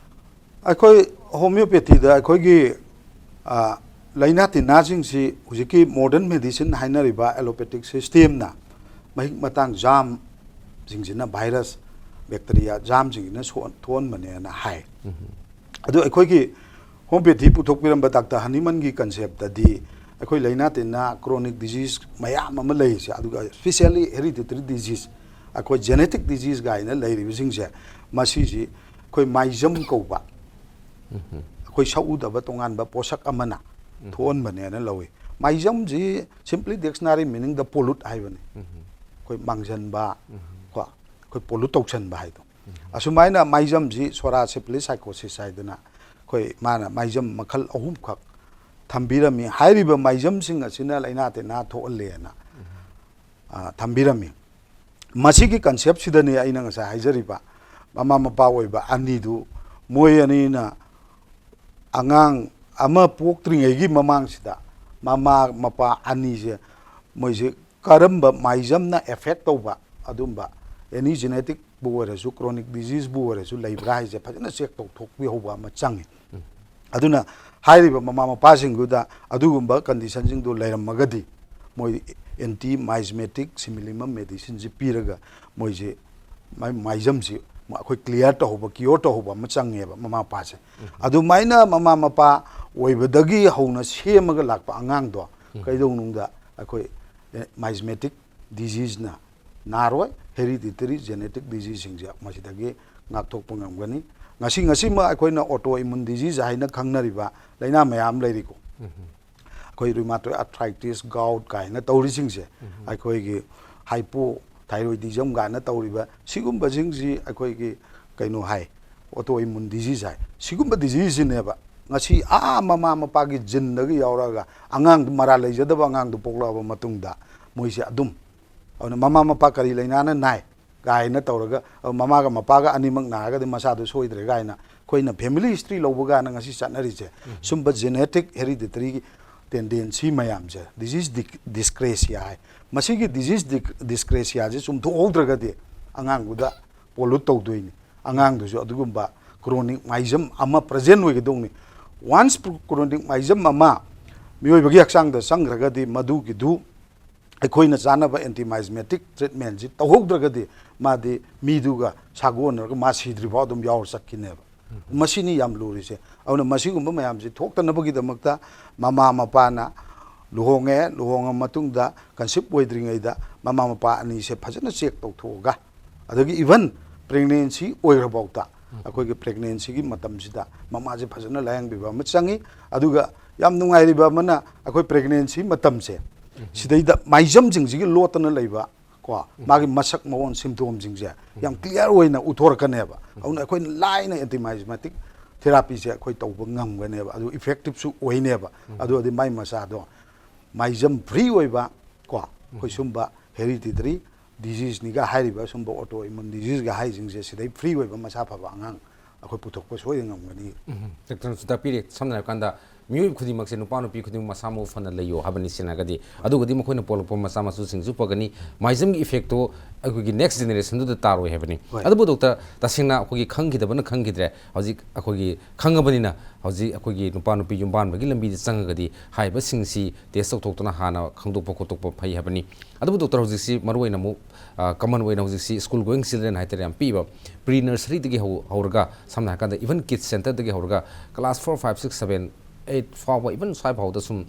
ꯑꯩꯈꯣꯏ homeopathyꯗ ꯑꯩꯈꯣꯏꯒꯤ, ꯑ, ꯂꯥꯏꯅꯥ ꯇꯤꯟꯅꯥꯁꯤꯡꯁꯤ ꯍꯧꯖꯤꯛꯀꯤ modern medicine ꯍꯥꯏꯅꯔꯤꯕ allopathic systemꯅ ꯃꯍꯤꯛ ꯃꯇꯥꯡ germꯁꯤꯡꯁꯤꯅ, virus, bacteria, germꯁꯤꯡꯁꯤꯅ ꯁꯣꯛ-, ꯊꯣꯛꯍꯟꯕꯅꯦꯅ ꯍꯥꯏ꯫ ꯑꯗꯨ ꯑꯩꯈꯣꯏꯒꯤ homeopathy ꯄꯨꯊꯣꯛꯄꯤꯔꯝꯕ ꯗꯥꯛꯇꯔ ꯍꯅꯤꯃꯟꯒꯤ conceptꯇꯗꯤ ꯑꯩꯈꯣꯏ ꯂꯥꯏꯅꯥ ꯇꯤꯟꯅꯥ, chronic disease ꯃꯌꯥꯝ ꯑꯃ ꯂꯩꯔꯤꯁꯦ, ꯑꯗꯨꯒ specially hereditary disease, ꯑꯩꯈꯣꯏ genetic disease ꯀꯥꯏꯅ ꯂꯩꯔꯤꯕꯁꯤꯡꯁꯦ, ꯃꯁꯤꯁꯤ ꯑꯩꯈꯣꯏ ꯃꯥꯏꯖꯝ ꯀꯧꯕ, ꯑꯩꯈꯣꯏ ꯁꯛꯎꯗꯕ ꯇꯣꯉꯥꯟꯕ ꯄꯣꯠꯁꯛ ꯑꯃꯅ ꯊꯣꯛꯍꯟꯕꯅꯦꯅ ꯂꯧꯏ꯫ ꯃꯥꯏꯖꯝꯁꯤ simply dictionary meaningꯗ pollute ꯍꯥꯏꯕꯅꯤ꯫ ꯑꯩꯈꯣꯏ ꯃꯥꯡꯖꯟꯕ, ꯀꯣ, ꯑꯩꯈꯣꯏ pollute ꯇꯧꯁꯟꯕ ꯍꯥꯏꯗꯣ꯫ ꯑꯁꯨꯃꯥꯏꯅ ꯃꯥꯏꯖꯝꯁꯤ ꯁꯣꯔꯥ syphilis psychosis ꯍꯥꯏꯗꯅ ꯑꯩꯈꯣꯏ ꯃꯥꯅ ꯃꯥꯏꯖꯝ ꯃꯈꯜ ꯑꯍꯨꯝꯈꯛ ꯊꯝꯕꯤꯔꯝꯃꯤ꯫ ꯍꯥꯏꯔꯤꯕ ꯃꯥꯏꯖꯝꯁꯤꯡ ꯑꯁꯤꯅ ꯂꯥꯏꯅꯥ ꯇꯤꯟꯅꯥ ꯊꯣꯛꯍꯜꯂꯦꯅ, ꯑ, ꯊꯝꯕꯤꯔꯝꯃꯤ꯫ ꯃꯁꯤꯒꯤ conceptꯁꯤꯗꯅꯤ ꯑꯩꯅ ꯉꯁꯥꯏ ꯍꯥꯏꯖꯔꯤꯕ ꯃꯃꯥ ꯃꯄꯥ ꯑꯣꯏꯕ ꯑꯅꯤꯗꯨ, ꯃꯣꯏ ꯑꯅꯤꯅ ꯑꯉꯥꯡ ꯑꯃ ꯄꯣꯛꯇ꯭ꯔꯤꯉꯩꯒꯤ ꯃꯃꯥꯡꯁꯤꯗ ꯃꯃꯥ ꯃꯄꯥ ꯑꯅꯤꯁꯦ, ꯃꯣꯏꯁꯦ ꯀꯔꯝꯕ ꯃꯥꯏꯖꯝꯅ affect ꯇꯧꯕ ꯑꯗꯨꯝꯕ any geneticꯕꯨ ꯑꯣꯏꯔꯁꯨ, chronic diseaseꯕꯨ ꯑꯣꯏꯔꯁꯨ ꯂꯩꯕ꯭ꯔꯥ ꯍꯥꯏꯁꯦ ꯐꯖꯅ check ꯇꯧꯊꯣꯛꯄꯤꯍꯧꯕ ꯑꯃ ꯆꯪꯉꯤ꯫ ꯑꯗꯨꯅ ꯍꯥꯏꯔꯤꯕ ꯃꯃꯥ ꯃꯄꯥꯁꯤꯡꯗꯨꯗ ꯑꯗꯨꯒꯨꯝꯕ conditionꯁꯤꯡꯗꯣ ꯂꯩꯔꯝꯃꯒꯗꯤ ꯃꯣꯏ anti miasmatic similimum medicineꯁꯤ ꯄꯤꯔꯒ ꯃꯣꯏꯁꯦ ꯃꯥꯏ-, ꯃꯥꯏꯖꯝꯁꯤ ꯑꯩꯈꯣꯏ clear ꯇꯧꯍꯧꯕ, cure ꯇꯧꯍꯧꯕ ꯑꯃ ꯆꯪꯉꯦꯕ ꯃꯃꯥ ꯃꯄꯥꯁꯦ꯫ ꯑꯗꯨꯃꯥꯏꯅ ꯃꯃꯥ ꯃꯄꯥ ꯑꯣꯏꯕꯗꯒꯤ ꯍꯧꯅ ꯁꯦꯝꯃꯒ ꯂꯥꯛꯄ ꯑꯉꯥꯡꯗꯣ ꯀꯩꯗꯧꯅꯨꯡꯗ ꯑꯩꯈꯣꯏ, ꯑꯦ, miasmatic diseaseꯅ ꯅꯥꯔꯣꯏ꯫ hereditary genetic diseaseꯁꯤꯡꯁꯦ ꯃꯁꯤꯗꯒꯤ ꯉꯥꯛꯊꯣꯛꯄ ꯉꯝꯒꯅꯤ꯫ ꯉꯁꯤ ꯉꯁꯤꯃꯛ ꯑꯩꯈꯣꯏꯅ autoimmune disease ꯍꯥꯏꯅ ꯈꯪꯅꯔꯤꯕ ꯂꯥꯏꯅꯥ ꯃꯌꯥꯝ ꯂꯩꯔꯤꯀꯣ꯫ ꯑꯩꯈꯣꯏ rheumatoid arthritis, gout ꯀꯥꯏꯅ ꯇꯧꯔꯤꯁꯤꯡꯁꯦ, ꯑꯩꯈꯣꯏꯒꯤ hypothyroidism ꯀꯥꯏꯅ ꯇꯧꯔꯤꯕ ꯁꯤꯒꯨꯝꯕꯁꯤꯡꯁꯤ ꯑꯩꯈꯣꯏꯒꯤ ꯀꯩꯅꯣ ꯍꯥꯏ, autoimmune disease ꯍꯥꯏ꯫ ꯁꯤꯒꯨꯝꯕ diseaseꯁꯤꯅꯦꯕ ꯉꯁꯤ ꯑꯥ ꯃꯃꯥ ꯃꯄꯥꯒꯤ geneꯗꯒꯤ ꯌꯥꯎꯔꯛꯑꯒ ꯑꯉꯥꯡꯗꯨ ꯃꯔꯥ ꯂꯩꯖꯗꯕ ꯑꯉꯥꯡꯗꯨ ꯄꯣꯛꯂꯛꯑꯕ ꯃꯇꯨꯡꯗ ꯃꯣꯏꯁꯦ ꯑꯗꯨꯝ, ꯑꯗꯨꯅ ꯃꯃꯥ ꯃꯄꯥ ꯀꯔꯤ ꯂꯥꯏꯅꯥꯅ ꯅꯥꯏ ꯀꯥꯏꯅ ꯇꯧꯔꯒ, ꯑ, ꯃꯃꯥꯒ ꯃꯄꯥꯒ ꯑꯅꯤꯃꯛ ꯅꯥꯔꯒꯗꯤ ꯃꯆꯥꯗꯣ ꯁꯣꯏꯗ꯭ꯔꯦ ꯀꯥꯏꯅ ꯑꯩꯈꯣꯏꯅ family history ꯂꯧꯕ ꯀꯥꯏꯅ ꯉꯁꯤ ꯆꯠꯅꯔꯤꯁꯦ, ꯁꯨꯝꯕ genetic hereditary tendency ꯃꯌꯥꯝꯁꯦ disease dy- dyscrasia ꯍꯥꯏ꯫ ꯃꯁꯤꯒꯤ disease dy- dyscrasiaꯁꯦ ꯆꯨꯝꯊꯣꯛꯍꯧꯗ꯭ꯔꯒꯗꯤ ꯑꯉꯥꯡꯗꯨꯗ pollute ꯇꯧꯗꯣꯏꯅꯤ꯫ ꯑꯉꯥꯡꯗꯨꯁꯨ ꯑꯗꯨꯒꯨꯝꯕ chronic myasm ꯑꯃ present ꯑꯣꯏꯒꯗꯧꯅꯤ꯫ Once chronic myasm ꯑꯃ ꯃꯤꯑꯣꯏꯕꯒꯤ ꯍꯛꯆꯥꯡꯗ ꯆꯪꯈ꯭ꯔꯒꯗꯤ ꯃꯗꯨꯒꯤꯗꯨ ꯑꯩꯈꯣꯏꯅ ꯆꯥꯅꯕ anti-miasmatic treatmentꯁꯤ ꯇꯧꯍꯧꯗ꯭ꯔꯒꯗꯤ ꯃꯥꯗꯤ ꯃꯤꯗꯨꯒ ꯁꯥꯒꯣꯟꯅꯔꯒ ꯃꯥ ꯁꯤꯗ꯭ꯔꯤꯐꯥꯎ ꯑꯗꯨꯝ ꯌꯥꯎꯔ ꯆꯠꯈꯤꯅꯦꯕ꯫ ꯃꯁꯤꯅꯤ ꯌꯥꯝ ꯂꯨꯔꯤꯁꯦ꯫ ꯑꯗꯨꯅ ꯃꯁꯤꯒꯨꯝꯕ ꯃꯌꯥꯝꯁꯤ ꯊꯣꯛꯇꯅꯕꯒꯤꯗꯃꯛꯇ ꯃꯃꯥ ꯃꯄꯥꯅ ꯂꯨꯍꯣꯡꯉꯦ, ꯂꯨꯍꯣꯡꯉ ꯃꯇꯨꯡꯗ conceive ꯑꯣꯏꯗ꯭ꯔꯤꯉꯩꯗ ꯃꯃꯥ ꯃꯄꯥ ꯑꯅꯤꯁꯦ ꯐꯖꯅ check ꯇꯧꯊꯣꯛꯑꯒ, ꯑꯗꯒꯤ even pregnancy ꯑꯣꯏꯈ꯭ꯔꯐꯥꯎꯗ ꯑꯩꯈꯣꯏꯒꯤ pregnancyꯒꯤ ꯃꯇꯝꯁꯤꯗ ꯃꯃꯥꯁꯦ ꯐꯖꯅ ꯂꯥꯌꯦꯡꯕꯤꯕ ꯑꯃ ꯆꯪꯉꯤ꯫ ꯑꯗꯨꯒ ꯌꯥꯝ ꯅꯨꯡꯉꯥꯏꯔꯤꯕ ꯑꯃꯅ ꯑꯩꯈꯣꯏ pregnancy ꯃꯇꯝꯁꯦ ꯁꯤꯗꯩꯗ ꯃꯥꯏꯖꯝꯁꯤꯡꯁꯤꯒꯤ ꯂꯣꯠꯇꯅ ꯂꯩꯕ ꯀꯣ, ꯃꯥꯒꯤ ꯃꯁꯛ ꯃꯑꯣꯡ symptomꯁꯤꯡꯁꯦ ꯌꯥꯝ clear ꯑꯣꯏꯅ ꯎꯠꯊꯣꯔꯛꯀꯅꯦꯕ꯫ ꯑꯗꯨꯅ ꯑꯩꯈꯣꯏꯅ ꯂꯥꯏꯅ anti-miasmatic therapyꯁꯦ ꯑꯩꯈꯣꯏ ꯇꯧꯕ ꯉꯝꯒꯅꯦꯕ꯫ ꯑꯗꯨ effectiveꯁꯨ ꯑꯣꯏꯅꯦꯕ꯫ ꯑꯗꯨ ꯑꯣꯏꯔꯗꯤ ꯃꯥꯏ ꯃꯆꯥꯗꯣ ꯃꯥꯏꯖꯝ free ꯑꯣꯏꯕ ꯀꯣ, ꯑꯩꯈꯣꯏ ꯁꯨꯝꯕ hereditary diseaseꯅꯤꯒ ꯍꯥꯏꯔꯤꯕ ꯁꯨꯝꯕ autoimmune diseaseꯒ ꯍꯥꯏꯔꯤꯁꯤꯡꯁꯦ ꯁꯤꯗꯩ free ꯑꯣꯏꯕ ꯃꯁꯥ ꯐꯕ ꯑꯉꯥꯡ ꯑꯩꯈꯣꯏ ꯄꯨꯊꯣꯛꯄ ꯁꯣꯏꯗꯅ ꯉꯝꯒꯅꯤ꯫ ꯗꯣꯛꯇꯔꯅꯁꯨ ꯇꯥꯛꯄꯤꯔꯦ, ꯁꯝꯅ ꯍꯥꯏꯔꯀꯥꯟꯗ ꯃꯤꯑꯣꯏ ꯈꯨꯗꯤꯡꯃꯛꯁꯦ, ꯅꯨꯄꯥ ꯅꯨꯄꯤ ꯈꯨꯗꯤꯡꯃꯛ ꯃꯁꯥ ꯃꯎ ꯐꯅ ꯂꯩꯌꯣ ꯍꯥꯏꯕꯅꯤ꯫ ꯁꯦꯟꯅꯔꯒꯗꯤ ꯑꯗꯨꯒꯗꯤ ꯃꯈꯣꯏꯅ ꯄꯣꯛꯂꯛꯄ ꯃꯆꯥ ꯃꯁꯨꯁꯤꯡꯁꯨ ꯐꯒꯅꯤ꯫ ꯃꯥꯏꯖꯝꯒꯤ effectꯇꯣ ꯑꯩꯈꯣꯏꯒꯤ next generationꯗꯨꯗ ꯇꯥꯔꯣꯏ ꯍꯥꯏꯕꯅꯤ꯫ ꯍꯣꯏ꯫ ꯑꯗꯨꯕꯨ ꯗꯣꯛꯇꯔ, ꯇꯁꯦꯡꯅ ꯑꯩꯈꯣꯏꯒꯤ ꯈꯪꯈꯤꯗꯕꯅ ꯈꯪꯈꯤꯗ꯭ꯔꯦ꯫ ꯍꯧꯖꯤꯛ ꯑꯩꯈꯣꯏꯒꯤ ꯈꯪꯉꯕꯅꯤꯅ ꯍꯧꯖꯤꯛ ꯑꯩꯈꯣꯏꯒꯤ ꯅꯨꯄꯥ ꯅꯨꯄꯤ ꯌꯨꯝꯕꯥꯟꯕꯒꯤ ꯂꯝꯕꯤꯗ ꯆꯪꯉꯒꯗꯤ ꯍꯥꯏꯔꯤꯕꯁꯤꯡꯁꯤ test ꯇꯧꯊꯣꯛꯇꯨꯅ ꯍꯥꯟꯅ ꯈꯪꯗꯣꯛꯄ ꯈꯣꯠꯇꯣꯛꯄ ꯐꯩ ꯍꯥꯏꯕꯅꯤ꯫ ꯑꯗꯨꯕꯨ ꯗꯣꯛꯇꯔ, ꯍꯧꯖꯤꯛꯁꯤ ꯃꯔꯨꯑꯣꯏꯅ ꯑꯃꯨꯛ, ꯑ, common ꯑꯣꯏꯅ ꯍꯧꯖꯤꯛꯁꯤ school going children ꯍꯥꯏꯇꯥꯔꯦ, ꯌꯥꯝ ꯄꯤꯛꯏꯕ, pre nurseryꯗꯒꯤ ꯍꯧ- ꯍꯧꯔꯒ ꯁꯝꯅ ꯍꯥꯏꯔꯀꯥꯟꯗ even kids centreꯗꯒꯤ ꯍꯧꯔꯒ class four, five, six, seven, eight ꯐꯥꯎꯕ, even ꯁ꯭ꯋꯥꯏ ꯐꯥꯎꯗ ꯁꯨꯝ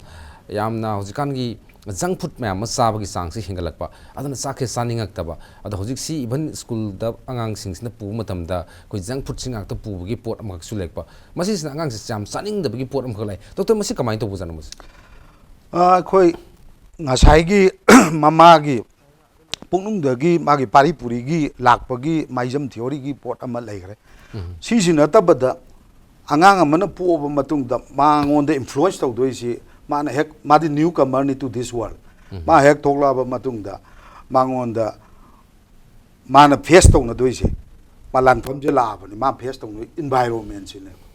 ꯌꯥꯝꯅ ꯍꯧꯖꯤꯛꯀꯥꯟꯒꯤ ꯖꯪ ꯐꯨꯗ ꯃꯌꯥꯝ ꯑꯃ ꯆꯥꯕꯒꯤ ꯆꯥꯡꯁꯤ ꯍꯦꯟꯒꯠꯂꯛꯄ, ꯑꯗꯨꯅ ꯆꯥꯛꯁꯦ ꯆꯥꯅꯤꯡꯉꯛꯇꯕ꯫ ꯑꯗꯣ ꯍꯧꯖꯤꯛꯁꯤ ꯏꯚꯟ ꯁ꯭ꯀꯨꯜꯗ ꯑꯉꯥꯡꯁꯤꯡꯁꯤꯅ ꯄꯨꯕ ꯃꯇꯝꯗ ꯑꯩꯈꯣꯏ ꯖꯪ ꯐꯨꯗꯁꯤ ꯉꯥꯛꯇ ꯄꯨꯕꯒꯤ ꯄꯣꯠ ꯑꯃꯈꯛꯁꯨ ꯂꯩꯔꯛꯄ꯫ ꯃꯁꯤꯁꯤꯅ ꯑꯉꯥꯡꯁꯤ ꯌꯥꯝ ꯆꯥꯅꯤꯡꯗꯕꯒꯤ ꯄꯣꯠ ꯑꯃꯈꯛ ꯂꯩ꯫ ꯗꯣꯛꯇꯔ, ꯃꯁꯤ ꯀꯃꯥꯏꯅ ꯇꯧꯕꯖꯥꯠꯅꯣ ꯃꯁꯤ? ꯑꯩꯈꯣꯏ ꯉꯁꯥꯏꯒꯤ ꯃꯃꯥꯒꯤ ꯄꯨꯛꯅꯨꯡꯗꯒꯤ ꯃꯥꯒꯤ ꯄꯥꯔꯤ ꯄꯨꯔꯤꯒꯤ ꯂꯥꯛꯄꯒꯤ ꯃꯥꯏꯖꯝ ꯊꯤꯑꯣꯔꯤꯒꯤ ꯄꯣꯠ ꯑꯃ ꯂꯩꯈ꯭ꯔꯦ꯫ ꯁꯤꯁꯤ ꯅꯠꯇꯕꯗ ꯑꯉꯥꯡ ꯑꯃꯅ ꯄꯣꯛꯑꯕ ꯃꯇꯨꯡꯗ ꯃꯉꯣꯟꯗ ꯏꯟꯐ꯭ꯂꯨꯋꯦꯟꯁ ꯇꯧꯗꯣꯏꯁꯤ, ꯃꯥꯅ ꯍꯦꯛ, ꯃꯥꯗꯤ ꯅ꯭ꯌꯨ ꯀꯃꯔꯅꯤ ꯇꯨ ꯗꯤꯁ ꯋꯥꯔꯜ꯫ ꯃꯥ ꯍꯦꯛ ꯊꯣꯛꯂꯛꯑꯕ ꯃꯇꯨꯡꯗ ꯃꯉꯣꯟꯗ ꯃꯥꯅ ꯐꯦꯁ ꯇꯧꯅꯗꯣꯏꯁꯦ, ꯃꯥ ꯂꯥꯟꯐꯝꯁꯦ ꯂꯥꯛꯑꯕꯅꯤ, ꯃꯥ ꯐꯦꯁ ꯇꯧꯅꯗꯣꯏ ꯏꯟꯚꯥꯏꯔꯣꯟꯃꯦꯟꯁꯤꯅꯦꯕ꯫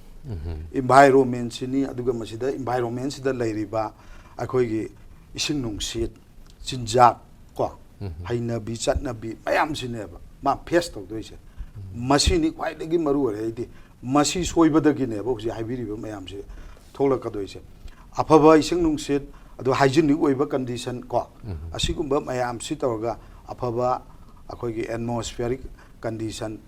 ꯏꯟꯚꯥꯏꯔꯣꯟꯃꯦꯟꯁꯤꯅꯤ꯫ ꯑꯗꯨꯒ ꯃꯁꯤꯗ ꯏꯟꯚꯥꯏꯔꯣꯟꯃꯦꯟꯁꯤꯗ ꯂꯩꯔꯤꯕ ꯑꯩꯈꯣꯏꯒꯤ ꯏꯁꯤꯡ ꯅꯨꯡꯁꯤꯠ, ꯆꯤꯟꯖꯥꯛ, ꯀꯣ, ꯍꯩꯅꯕꯤ ꯆꯠꯅꯕꯤ ꯃꯌꯥꯝꯁꯤꯅꯦꯕ ꯃꯥ ꯐꯦꯁ ꯇꯧꯗꯣꯏꯁꯦ꯫ ꯃꯁꯤꯅꯤ ꯈ꯭ꯋꯥꯏꯗꯒꯤ ꯃꯔꯨ ꯑꯣꯏꯔꯦ꯫ ꯑꯩꯗꯤ ꯃꯁꯤ ꯁꯣꯏꯕꯗꯒꯤꯅꯦꯕ ꯍꯧꯖꯤꯛ ꯍꯥꯏꯕꯤꯔꯤꯕ ꯃꯌꯥꯝꯁꯦ ꯊꯣꯛꯂꯛꯀꯗꯣꯏꯁꯦ꯫ ꯑꯐꯕ ꯏꯁꯤꯡ ꯅꯨꯡꯁꯤꯠ, ꯑꯗꯨ ꯍꯥꯏꯖꯤꯅꯤꯛ ꯑꯣꯏꯕ ꯀꯟꯗꯤꯁꯟ, ꯀꯣ, ꯑꯁꯤꯒꯨꯝꯕ ꯃꯌꯥꯝꯁꯤ ꯇꯧꯔꯒ ꯑꯐꯕ ꯑꯩꯈꯣꯏꯒꯤ ꯑꯦꯠꯃꯣꯁꯐꯤꯌꯔꯤꯛ ꯀꯟꯗꯤꯁꯟ,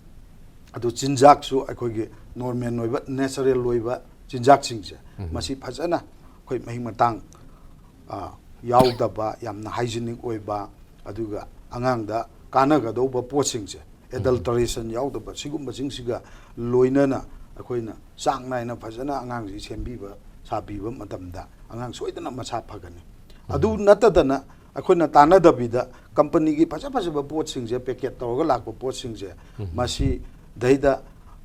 ꯑꯗꯨ ꯆꯤꯟꯖꯥꯛꯁꯨ ꯑꯩꯈꯣꯏꯒꯤ ꯅꯣꯔꯃꯦꯜ ꯑꯣꯏꯕ, ꯅꯦꯆꯔꯦꯜ ꯑꯣꯏꯕ ꯆꯤꯟꯖꯥꯛꯁꯤꯡꯁꯦ, ꯃꯁꯤ ꯐꯖꯅ ꯑꯩꯈꯣꯏ ꯃꯍꯤꯛ ꯃꯇꯥꯡ, ꯑ, ꯌꯥꯎꯗꯕ, ꯌꯥꯝꯅ ꯍꯥꯏꯖꯤꯅꯤꯛ ꯑꯣꯏꯕ, ꯑꯗꯨꯒ ꯑꯉꯥꯡꯗ ꯀꯥꯟꯅꯒꯗꯧꯕ ꯄꯣꯠꯁꯤꯡꯁꯦ, ꯑꯦꯗꯜꯇꯔꯦꯁꯟ ꯌꯥꯎꯗꯕ, ꯁꯤꯒꯨꯝꯕꯁꯤꯡꯁꯤꯒ ꯂꯣꯏꯅꯅ ꯑꯩꯈꯣꯏꯅ ꯆꯥꯡ ꯅꯥꯏꯅ ꯐꯖꯅ ꯑꯉꯥꯡꯁꯤ ꯁꯦꯝꯕꯤꯕ ꯁꯥꯕꯤꯕ ꯃꯇꯝꯗ ꯑꯉꯥꯡ ꯁꯣꯏꯗꯅ ꯃꯁꯥ ꯐꯒꯅꯤ꯫ ꯑꯗꯨ ꯅꯠꯇꯗꯅ ꯑꯩꯈꯣꯏꯅ ꯇꯥꯟꯅꯗꯕꯤꯗ ꯀꯝꯄꯅꯤꯒꯤ ꯐꯖ ꯐꯖꯕ ꯄꯣꯠꯁꯤꯡꯁꯦ, ꯄꯦꯀꯦꯠ ꯇꯧꯔꯒ ꯂꯥꯛꯄ ꯄꯣꯠꯁꯤꯡꯁꯦ, ꯃꯁꯤꯗꯩꯗ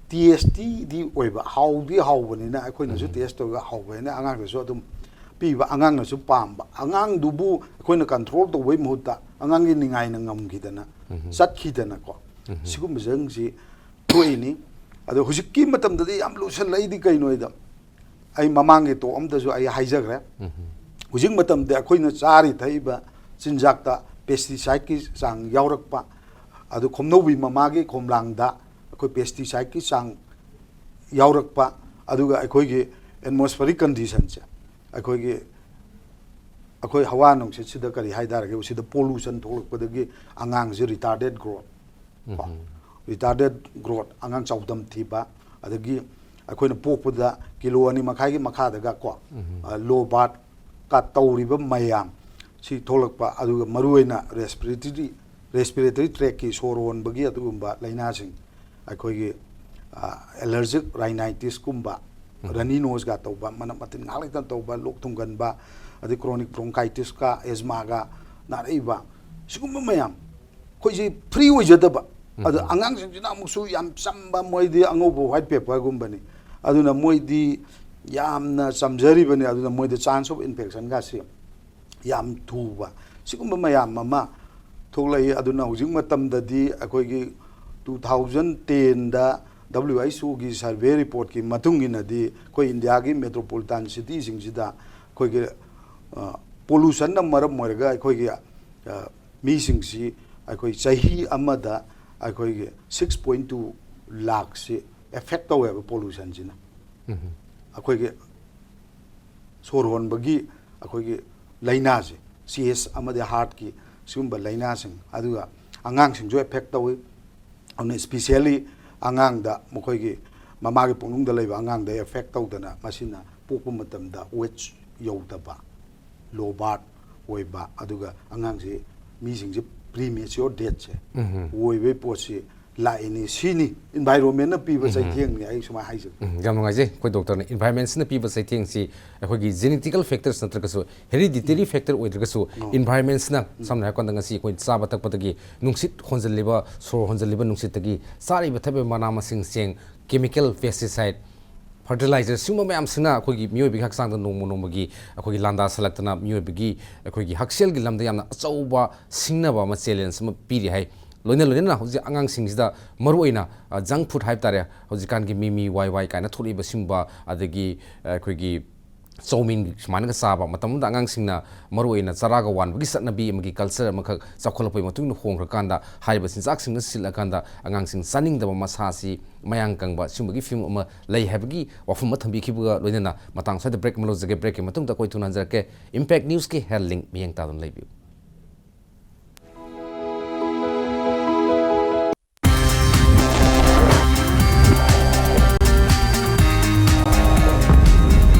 ꯇꯦꯁꯇꯤꯗꯤ ꯑꯣꯏꯕ, ꯍꯥꯎꯗꯤ ꯍꯥꯎꯕꯅꯤꯅ ꯑꯩꯈꯣꯏꯅꯁꯨ ꯇꯦꯁ ꯇꯧꯔꯒ ꯍꯥꯎꯕꯅꯤꯅ ꯑꯉꯥꯡꯗꯁꯨ ꯑꯗꯨꯝ ꯄꯤꯕ, ꯑꯉꯥꯡꯅꯁꯨ ꯄꯥꯝꯕ, ꯑꯉꯥꯡꯗꯨꯕꯨ ꯑꯩꯈꯣꯏꯅ ꯀꯟꯇ꯭ꯔꯣꯜ ꯇꯧꯕꯩ ꯃꯍꯨꯠꯇ ꯑꯉꯥꯡꯒꯤ ꯅꯤꯡꯉꯥꯏꯅ ꯉꯝꯈꯤꯗꯅ ꯆꯠꯈꯤꯗꯅꯀꯣ, ꯁꯤꯒꯨꯝꯕꯁꯤꯡꯁꯤ ꯊꯣꯛꯏꯅꯤ꯫ ꯑꯗꯣ ꯍꯧꯖꯤꯛꯀꯤ ꯃꯇꯝꯗꯗꯤ ꯌꯥꯝ ꯂꯨꯁꯜꯂꯛꯏꯗꯤ ꯀꯩꯅꯣ ꯍꯥꯏꯗ, ꯑꯩ ꯃꯃꯥꯡꯒꯤ ꯇꯣꯛ ꯑꯃꯗꯁꯨ ꯑꯩ ꯍꯥꯏꯖꯈ꯭ꯔꯦ꯫ ꯍꯧꯖꯤꯛ ꯃꯇꯝꯗ ꯑꯩꯈꯣꯏꯅ ꯆꯥꯔꯤ ꯊꯛꯏꯕ ꯆꯤꯟꯖꯥꯛꯇ ꯄꯦꯁꯇꯤꯁꯥꯏꯠꯀꯤ ꯆꯥꯡ ꯌꯥꯎꯔꯛꯄ, ꯑꯗꯨ ꯈꯣꯝꯅꯧꯕꯤ ꯃꯃꯥꯒꯤ ꯈꯣꯝꯂꯥꯡꯗ ꯑꯩꯈꯣꯏ ꯄꯦꯁꯇꯤꯁꯥꯏꯠꯀꯤ ꯆꯥꯡ ꯌꯥꯎꯔꯛꯄ, ꯑꯗꯨꯒ ꯑꯩꯈꯣꯏꯒꯤ ꯑꯦꯠꯃꯣꯁꯐꯤꯌꯔꯤꯛ ꯀꯟꯗꯤꯁꯟꯁꯦ, ꯑꯩꯈꯣꯏꯒꯤ, ꯑꯩꯈꯣꯏ ꯍꯋꯥ ꯅꯨꯡꯁꯤꯠꯁꯤꯗ ꯀꯔꯤ ꯍꯥꯏ ꯇꯥꯔꯒꯦ, ꯁꯤꯗ ꯄꯣꯂꯨꯁꯟ ꯊꯣꯛꯂꯛꯄꯗꯒꯤ ꯑꯉꯥꯡꯁꯦ ꯔꯤꯇꯥꯔꯗꯦꯠ ꯒ꯭ꯔꯣꯠ, ꯀꯣ, ꯔꯤꯇꯥꯔꯗꯦꯠ ꯒ꯭ꯔꯣꯠ, ꯑꯉꯥꯡ ꯆꯥꯎꯗꯝ ꯊꯤꯕ, ꯑꯗꯒꯤ ꯑꯩꯈꯣꯏꯅ ꯄꯣꯛꯄꯗ ꯀꯤꯂꯣ ꯑꯅꯤ ꯃꯈꯥꯏꯒꯤ ꯃꯈꯥꯗꯒ, ꯀꯣ, ꯂꯣ ꯕꯥꯔꯠꯀ ꯇꯧꯔꯤꯕ ꯃꯌꯥꯝ, ꯁꯤ ꯊꯣꯛꯂꯛꯄ, ꯑꯗꯨꯒ ꯃꯔꯨꯑꯣꯏꯅ respiratory, respiratory tract ꯀꯤ ꯁꯣꯔ ꯍꯣꯟꯕꯒꯤ ꯑꯗꯨꯒꯨꯝꯕ ꯂꯥꯏꯅꯥꯁꯤꯡ, ꯑꯩꯈꯣꯏꯒꯤ allergic rhinitis ꯀꯨꯝꯕ, runny nose ꯀ ꯇꯧꯕ, ꯃꯅꯝ ꯃꯊꯤ ꯉꯥꯏꯍꯥꯛ ꯂꯩꯇꯅ ꯇꯧꯕ, ꯂꯣꯛ ꯊꯨꯡꯒꯟꯕ, ꯑꯗꯩ chronic bronchitis ꯀ asthma ꯒ ꯅꯥꯔꯛꯏꯕ, ꯁꯤꯒꯨꯝꯕ ꯃꯌꯥꯝ ꯑꯩꯈꯣꯏꯁꯤ free ꯑꯣꯏꯖꯗꯕ꯫ ꯑꯗꯣ ꯑꯉꯥꯡꯁꯤꯡꯁꯤꯅ ꯑꯃꯨꯛꯁꯨ ꯌꯥꯝ ꯆꯝꯕ, ꯃꯣꯏꯗꯤ ꯑꯉꯧꯕ white paper ꯒꯨꯝꯕꯅꯤ꯫ ꯑꯗꯨꯅ ꯃꯣꯏꯗꯤ ꯌꯥꯝꯅ ꯆꯝꯖꯔꯤꯕꯅꯤ꯫ ꯑꯗꯨꯅ ꯃꯣꯏꯗ chance of infection ꯒꯁꯤ ꯌꯥꯝ ꯊꯨꯕ, ꯁꯤꯒꯨꯝꯕ ꯃꯌꯥꯝ ꯑꯃ ꯊꯣꯛꯂꯛꯏ꯫ ꯑꯗꯨꯅ ꯍꯧꯖꯤꯛ ꯃꯇꯝꯗꯗꯤ ꯑꯩꯈꯣꯏꯒꯤ two thousand ten ꯗ W H O ꯒꯤ survey report ꯀꯤ ꯃꯇꯨꯡ ꯏꯟꯅꯗꯤ, ꯑꯩꯈꯣꯏ ꯏꯟꯗꯤꯌꯥꯒꯤ metropolitan city ꯁꯤꯡꯁꯤꯗ ꯑꯩꯈꯣꯏꯒꯤ pollution ꯅ ꯃꯔꯝ ꯑꯣꯏꯔꯒ ꯑꯩꯈꯣꯏꯒꯤ ꯃꯤꯁꯤꯡꯁꯤ ꯑꯩꯈꯣꯏ ꯆꯍꯤ ꯑꯃꯗ ꯑꯩꯈꯣꯏꯒꯤ six point two ꯂꯥꯛꯁꯤ affect ꯇꯧꯋꯦꯕ pollution ꯁꯤꯅ꯫ ꯑꯩꯈꯣꯏꯒꯤ ꯁꯣꯔ ꯍꯣꯟꯕꯒꯤ ꯑꯩꯈꯣꯏꯒꯤ ꯂꯥꯏꯅꯥꯁꯦ, chest ꯑꯃꯗꯤ heart ꯀꯤ ꯁꯤꯒꯨꯝꯕ ꯂꯥꯏꯅꯥꯁꯤꯡ, ꯑꯗꯨꯒ ꯑꯉꯥꯡꯁꯤꯡꯁꯨ affect ꯇꯧꯏ꯫ ꯑꯗꯨꯅ specially ꯑꯉꯥꯡꯗ, ꯃꯈꯣꯏꯒꯤ ꯃꯃꯥꯒꯤ ꯄꯨꯛꯅꯨꯡꯗ ꯂꯩꯕ ꯑꯉꯥꯡꯗ affect ꯇꯧꯗꯅ, ꯃꯁꯤꯅ ꯄꯣꯛꯄ ꯃꯇꯝꯗ weight ꯌꯧꯗꯕ, low birth ꯑꯣꯏꯕ, ꯑꯗꯨꯒ ꯑꯉꯥꯡꯁꯤ, ꯃꯤꯁꯤꯡꯁꯤ premature death ꯁꯦ ꯑꯣꯏꯕꯒꯤ ꯄꯣꯠꯁꯤ ꯂꯥꯛꯏꯅꯤ꯫ ꯁꯤꯅꯤ environment ꯅ ꯄꯤꯕ ꯆꯩꯊꯦꯡꯅꯤ, ꯑꯩ ꯁꯨꯃꯥꯏꯅ ꯍꯥꯏꯖꯒꯦ꯫ ꯎꯝ, ꯌꯥꯝ ꯅꯨꯡꯉꯥꯏꯖꯩ ꯑꯩꯈꯣꯏ doctor ꯅ environment ꯁꯤꯅ ꯄꯤꯕ ꯆꯩꯊꯦꯡꯁꯤ ꯑꯩꯈꯣꯏꯒꯤ genetic factors ꯅꯠꯇ꯭ꯔꯒꯁꯨ hereditary factor ꯑꯣꯏꯗ꯭ꯔꯒꯁꯨ environment ꯁꯤꯅ, ꯁꯝꯅ ꯍꯥꯏꯔꯀꯥꯟꯗ ꯉꯁꯤ ꯑꯩꯈꯣꯏ ꯆꯥꯕ ꯊꯛꯄꯗꯒꯤ, ꯅꯨꯡꯁꯤꯠ ꯍꯣꯟꯖꯜꯂꯤꯕ, ꯁꯣꯔ ꯍꯣꯟꯖꯜꯂꯤꯕ ꯅꯨꯡꯁꯤꯠꯇꯒꯤ, ꯆꯥꯔꯤꯕ ꯊꯛꯏꯕ ꯃꯅꯥ ꯃꯁꯤꯡꯁꯤꯡ, chemical, pesticide, fertilizer ꯁꯤꯒꯨꯝꯕ ꯃꯌꯥꯝꯁꯤꯅ ꯑꯩꯈꯣꯏꯒꯤ ꯃꯤꯑꯣꯏꯕꯒꯤ ꯍꯛꯆꯥꯡꯗ ꯅꯣꯡꯃ ꯅꯣꯡꯃꯒꯤ ꯑꯩꯈꯣꯏꯒꯤ ꯂꯥꯟꯗꯥꯁꯜꯂꯛꯇꯅ ꯃꯤꯑꯣꯏꯕꯒꯤ ꯑꯩꯈꯣꯏꯒꯤ ꯍꯛꯁꯦꯜꯒꯤ ꯂꯝꯗ ꯌꯥꯝꯅ ꯑꯆꯧꯕ ꯁꯤꯡꯅꯕ ꯑꯃ, challenge ꯑꯃ ꯄꯤꯔꯤ ꯍꯥꯏ꯫ ꯂꯣꯏꯅ ꯂꯣꯏꯅꯅ ꯍꯧꯖꯤꯛ ꯑꯉꯥꯡꯁꯤꯡꯁꯤꯗ ꯃꯔꯨꯑꯣꯏꯅ, ꯑ, junk food ꯍꯥꯏꯕ ꯇꯥꯔꯦ, ꯍꯧꯖꯤꯛꯀꯥꯟꯒꯤ ꯃꯤꯃꯤ, ꯋꯥꯏ ꯋꯥꯏ ꯀꯥꯏꯅ ꯊꯣꯛꯂꯛꯏꯕ ꯁꯤꯒꯨꯝꯕ, ꯑꯗꯒꯤ, ꯑ, ꯑꯩꯈꯣꯏꯒꯤ ꯆꯧꯃꯤꯟ ꯁꯨꯃꯥꯏꯅꯒ ꯆꯥꯕ ꯃꯇꯝꯗ ꯑꯉꯥꯡꯁꯤꯡꯅ ꯃꯔꯨꯑꯣꯏꯅ ꯆꯔꯥꯒ ꯋꯥꯟꯕꯒꯤ ꯆꯠꯅꯕꯤ ꯑꯃꯒꯤ culture ꯑꯃꯈꯛ ꯆꯥꯎꯈꯠꯂꯛꯄꯒꯤ ꯃꯇꯨꯡ ꯏꯟꯅ ꯍꯣꯡꯈ꯭ꯔꯀꯥꯟꯗ ꯍꯥꯏꯔꯤꯕ ꯆꯤꯟꯖꯥꯛꯁꯤꯡꯅ ꯁꯤꯜꯂꯀꯥꯟꯗ ꯑꯉꯥꯡꯁꯤꯡ ꯆꯥꯅꯤꯡꯗꯕ, ꯃꯁꯥꯁꯤ ꯃꯌꯥꯡ ꯀꯪꯕ ꯁꯤꯒꯨꯝꯕꯒꯤ ꯐꯤꯕꯝ ꯑꯃ ꯂꯩ ꯍꯥꯏꯕꯒꯤ ꯋꯥꯐꯝ ꯑꯃ ꯊꯝꯕꯤꯈꯤꯕꯒ ꯂꯣꯏꯅꯅ ꯃꯇꯥꯡ ꯁ꯭ꯋꯥꯏꯗ break ꯑꯃ ꯂꯧꯖꯒꯦ꯫ Break ꯀꯤ ꯃꯇꯨꯡꯗ ꯑꯩꯈꯣꯏ ꯊꯨꯅ ꯍꯟꯖꯔꯛꯀꯦ꯫ Impact News ꯀꯤ health link ꯃꯤꯠꯌꯦꯡ ꯇꯥꯗꯨꯅ ꯂꯩꯕꯤꯌꯨ꯫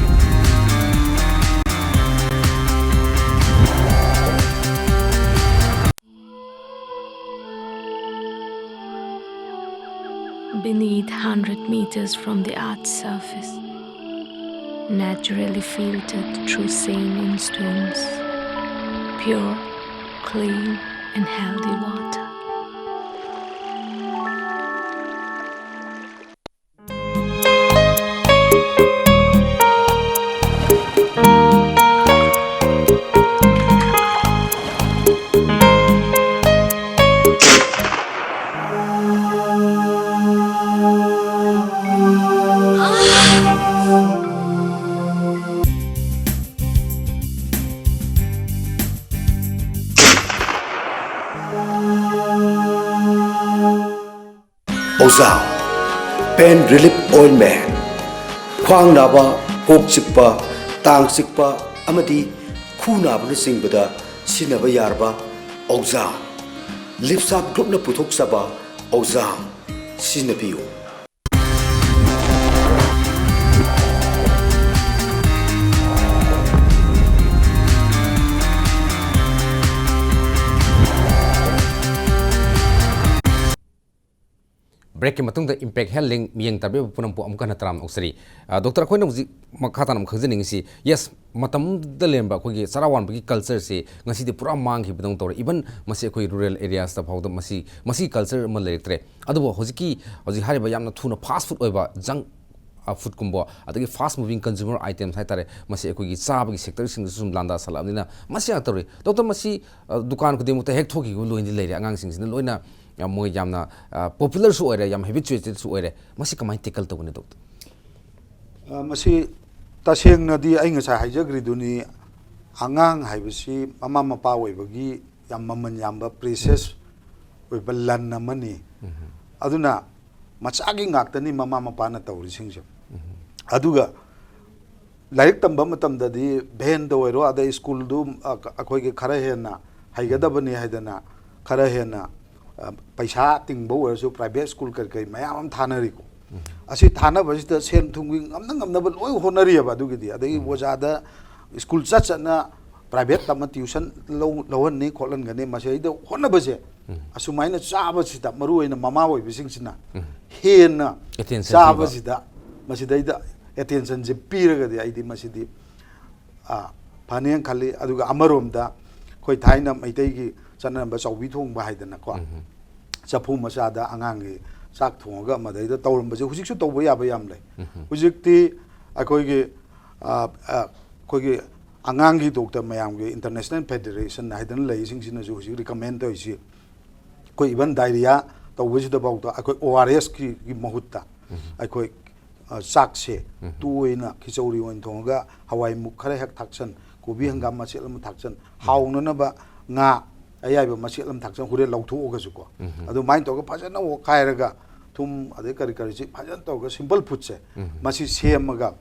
Beneath, hundred meters from the earth's surface, naturally filtered through saline stones, pure, clean, and healthy water. ꯑꯣꯖꯥꯝ, Pain Relief Ointment꯫ ꯈ꯭ꯋꯥꯡ ꯅꯥꯕ, ꯀꯣꯛ ꯆꯤꯛꯄ, ꯇꯥꯡ ꯆꯤꯛꯄ ꯑꯃꯗꯤ ꯈꯨ ꯅꯥꯕꯅꯆꯤꯡꯕꯗ ꯁꯤꯖꯤꯟꯅꯕ ꯌꯥꯔꯕ ꯑꯣꯖꯥꯝ꯫ ꯂꯤꯞꯁꯥꯞ ꯒ꯭ꯔꯨꯞꯅ ꯄꯨꯊꯣꯛꯆꯕ ꯑꯣꯖꯥꯝ ꯁꯤꯖꯤꯟꯅꯕꯤꯌꯨ꯫ ꯕ꯭ꯔꯦꯛꯀꯤ ꯃꯇꯨꯡꯗ Impact Health Link ꯃꯤꯠꯌꯦꯡ ꯇꯥꯕꯤꯕ ꯄꯨꯝꯅꯃꯛꯄꯨ ꯑꯃꯨꯛ ꯍꯟꯅ ꯇꯔꯥꯝꯅ ꯑꯣꯛꯆꯔꯤ꯫ ꯑ, ꯗꯣꯛꯇꯔ, ꯑꯩꯈꯣꯏꯅ ꯍꯧꯖꯤꯛ ꯃꯈꯥ ꯇꯥꯅ ꯑꯃꯨꯛ ꯈꯪꯖꯅꯤꯡꯉꯤꯁꯤ, ꯌꯦꯁ, ꯃꯇꯝꯗ ꯂꯩꯔꯝꯕ ꯑꯩꯈꯣꯏꯒꯤ ꯆꯔꯥ ꯋꯥꯟꯕꯒꯤ ꯀꯜꯆꯔꯁꯤ ꯉꯁꯤꯗꯤ ꯄꯨꯔꯥ ꯃꯥꯡꯈꯤꯕꯗꯧꯅ ꯇꯧꯔꯦ꯫ ꯏꯚꯟ ꯃꯁꯤ ꯑꯩꯈꯣꯏ ꯔꯨꯔꯦꯜ ꯑꯦꯔꯤꯌꯥꯁꯇ ꯐꯥꯎꯗ ꯃꯁꯤ, ꯃꯁꯤꯒꯤ ꯀꯜꯆꯔ ꯑꯃ ꯂꯩꯔꯛꯇ꯭ꯔꯦ꯫ ꯑꯗꯨꯕꯨ ꯍꯧꯖꯤꯛꯀꯤ, ꯍꯧꯖꯤꯛ ꯍꯥꯏꯔꯤꯕ ꯌꯥꯝꯅ ꯊꯨꯅ ꯐꯥꯁ ꯐꯨꯗ ꯑꯣꯏꯕ ꯖꯪ ꯐꯨꯗꯀꯨꯝꯕ, ꯑꯗꯒꯤ ꯐꯥꯁ ꯃꯨꯚꯤꯡ ꯀꯟꯖꯨꯃꯔ ꯑꯥꯏꯇꯦꯝꯁ ꯍꯥꯏꯇꯥꯔꯦ, ꯃꯁꯤ ꯑꯩꯈꯣꯏꯒꯤ ꯆꯥꯕꯒꯤ ꯁꯦꯛꯇꯔꯁꯤꯡꯗꯁꯨ ꯁꯨꯝ ꯂꯥꯟꯗꯥꯁꯜꯂꯛꯑꯕꯅꯤꯅ ꯃꯁꯤ ꯉꯥꯛꯇ ꯇꯧꯔꯤ꯫ ꯗꯣꯛꯇꯔ, ꯃꯁꯤ, ꯑ, ꯗꯨꯀꯥꯟ ꯈꯨꯗꯤꯡꯃꯛꯇ ꯍꯦꯛ ꯊꯣꯛꯈꯤꯕ ꯂꯣꯏꯅꯗꯤ ꯂꯩꯔꯦ꯫ ꯑꯉꯥꯡꯁꯤꯡꯁꯤꯅ ꯂꯣꯏꯅ, ꯑ, ꯃꯣꯏ ꯌꯥꯝꯅ, ꯑ, ꯄꯣꯄꯨꯂꯔꯁꯨ ꯑꯣꯏꯔꯦ, ꯌꯥꯝ ꯍꯦꯕꯤꯆꯨꯋꯦꯇꯦꯠꯁꯨ ꯑꯣꯏꯔꯦ꯫ ꯃꯁꯤ ꯀꯃꯥꯏꯅ ꯇꯦꯀꯜ ꯇꯧꯒꯅꯤ, ꯗꯣꯛꯇꯔ? ꯑ, ꯃꯁꯤ ꯇꯁꯦꯡꯅꯗꯤ ꯑꯩ ꯉꯁꯥꯏ ꯍꯥꯏꯖꯈ꯭ꯔꯤꯗꯨꯅꯤ, ꯑꯉꯥꯡ ꯍꯥꯏꯕꯁꯤ ꯃꯃꯥ ꯃꯄꯥ ꯑꯣꯏꯕꯒꯤ ꯌꯥꯝ ꯃꯃꯜ ꯌꯥꯝꯕ, ꯄ꯭ꯔꯤꯁꯤꯌꯁ ꯑꯣꯏꯕ ꯂꯟ ꯑꯃꯅꯤ꯫ ꯑꯗꯨꯅ ꯃꯆꯥꯒꯤ ꯉꯥꯛꯇꯅꯤ ꯃꯃꯥ ꯃꯄꯥꯅ ꯇꯧꯔꯤꯁꯤꯡꯁꯦ꯫ ꯑꯗꯨꯒ ꯂꯥꯏꯔꯤꯛ ꯇꯝꯕ ꯃꯇꯝꯗꯗꯤ ꯚꯦꯟꯗ ꯑꯣꯏꯔꯣ, ꯑꯗꯩ ꯁ꯭ꯀꯨꯜꯗꯨ, ꯑ, ꯑꯩꯈꯣꯏꯒꯤ ꯈꯔ ꯍꯦꯟꯅ ꯍꯩꯒꯗꯕꯅꯤ ꯍꯥꯏꯗꯅ, ꯈꯔ ꯍꯦꯟꯅ, ꯑ, ꯄꯩꯁꯥ ꯇꯤꯡꯕ ꯑꯣꯏꯔꯁꯨ ꯄ꯭ꯔꯥꯏꯚꯦꯠ ꯁ꯭ꯀꯨꯜ ꯀꯔꯤ ꯀꯔꯤ ꯃꯌꯥꯝ ꯑꯃ ꯊꯥꯅꯔꯤꯀꯣ꯫ ꯑꯁꯤ ꯊꯥꯅꯕꯁꯤꯗ ꯁꯦꯟ ꯊꯨꯝꯒꯤ ꯉꯝꯅ ꯉꯝꯅꯕ ꯂꯣꯏ ꯍꯣꯠꯅꯔꯤꯑꯕ꯫ ꯑꯗꯨꯒꯤꯗꯤ, ꯑꯗꯒꯤ ꯑꯣꯖꯥꯗ ꯁ꯭ꯀꯨꯜ ꯆꯠ ꯆꯠꯅ ꯄ꯭ꯔꯥꯏꯚꯦꯠ ꯇꯝꯃ ꯇ꯭ꯌꯨꯁꯟ ꯂꯧ-, ꯂꯧꯍꯟꯅꯤ ꯈꯣꯠꯍꯟꯒꯅꯤ, ꯃꯁꯤꯗꯩꯗ ꯍꯣꯠꯅꯕꯁꯦ ꯑꯁꯨꯃꯥꯏꯅ ꯆꯥꯕꯁꯤꯗ ꯃꯔꯨ ꯑꯣꯏꯅ ꯃꯃꯥ ꯑꯣꯏꯕꯁꯤꯡꯁꯤꯅ ꯍꯦꯟꯅ ꯆꯥꯕꯁꯤꯗ ꯃꯁꯤꯗꯩꯗ ꯑꯦꯇꯦꯟꯁꯟꯁꯦ ꯄꯤꯔꯒꯗꯤ ꯑꯩꯗꯤ ꯃꯁꯤꯗꯤ ꯐꯅꯦꯅ ꯈꯜꯂꯤ꯫ ꯑꯗꯨꯒ ꯑꯃꯔꯣꯝꯗ ꯑꯩꯈꯣꯏ ꯊꯥꯏꯅ ꯃꯩꯇꯩꯒꯤ ꯆꯠꯅꯔꯝꯕ ꯆꯥꯎꯕꯤ ꯊꯣꯡꯕ ꯍꯥꯏꯗꯅꯀꯣ, ꯆꯐꯨ ꯃꯆꯥꯗ ꯑꯉꯥꯡꯒꯤ ꯆꯥꯛ ꯊꯣꯡꯉꯒ ꯃꯗꯩꯗ ꯇꯧꯔꯝꯕꯁꯦ ꯍꯧꯖꯤꯛꯁꯨ ꯇꯧꯕ ꯌꯥꯕ ꯌꯥꯝ ꯂꯩ꯫ ꯍꯧꯖꯤꯛꯇꯤ ꯑꯩꯈꯣꯏꯒꯤ ꯑꯩꯈꯣꯏꯒꯤ ꯑꯉꯥꯡꯒꯤ ꯗꯣꯛꯇꯔ ꯃꯌꯥꯝꯒꯤ ꯏꯟꯇꯔꯅꯦꯁꯅꯦꯜ ꯐꯦꯗꯔꯦꯁꯟ ꯍꯥꯏꯗꯅ ꯂꯩꯔꯤꯁꯤꯡꯁꯤꯅꯁꯨ ꯍꯧꯖꯤꯛ ꯔꯤꯀꯃꯦꯟ ꯇꯧꯔꯤꯁꯤ, ꯑꯩꯈꯣꯏ ꯏꯚꯟ ꯗꯥꯏꯔꯤꯌꯥ ꯇꯧꯕꯁꯤꯗꯐꯥꯎꯗ ꯑꯩꯈꯣꯏ ꯑꯣ ꯑꯥꯔ ꯑꯦꯁꯀꯤ ꯃꯍꯨꯠꯇ ꯑꯩꯈꯣꯏ ꯆꯥꯛꯁꯦ ꯇꯣꯏꯅ ꯈꯤꯆꯧꯔꯤ ꯑꯣꯏꯅ ꯊꯣꯡꯉꯒ ꯍꯋꯥꯏ ꯃꯨꯛ ꯈꯔ ꯍꯦꯛ ꯊꯥꯛꯆꯟ, ꯀꯣꯕꯤ ꯍꯪꯒꯥꯝ ꯃꯆꯦꯠ ꯑꯃ ꯊꯥꯛꯆꯟ, ꯍꯥꯎꯅꯅꯕ ꯉꯥ ꯑꯌꯥꯏꯕ ꯃꯆꯦꯠ ꯑꯃ ꯊꯥꯛꯆꯟ, ꯍꯣꯔꯦꯟ ꯂꯧꯊꯣꯛꯑꯒꯁꯨꯀꯣ, ꯑꯗꯨꯃꯥꯏꯅ ꯇꯧꯔꯒ ꯐꯖꯅ ꯑꯣꯠꯈꯥꯏꯔꯒ ꯊꯨꯝ ꯑꯗꯩ ꯀꯔꯤ ꯀꯔꯤꯁꯤ ꯐꯖꯅ ꯇꯧꯔꯒ ꯁꯤꯝꯄꯜ ꯐꯨꯗꯁꯦ ꯃꯁꯤ ꯁꯦꯝꯃꯒ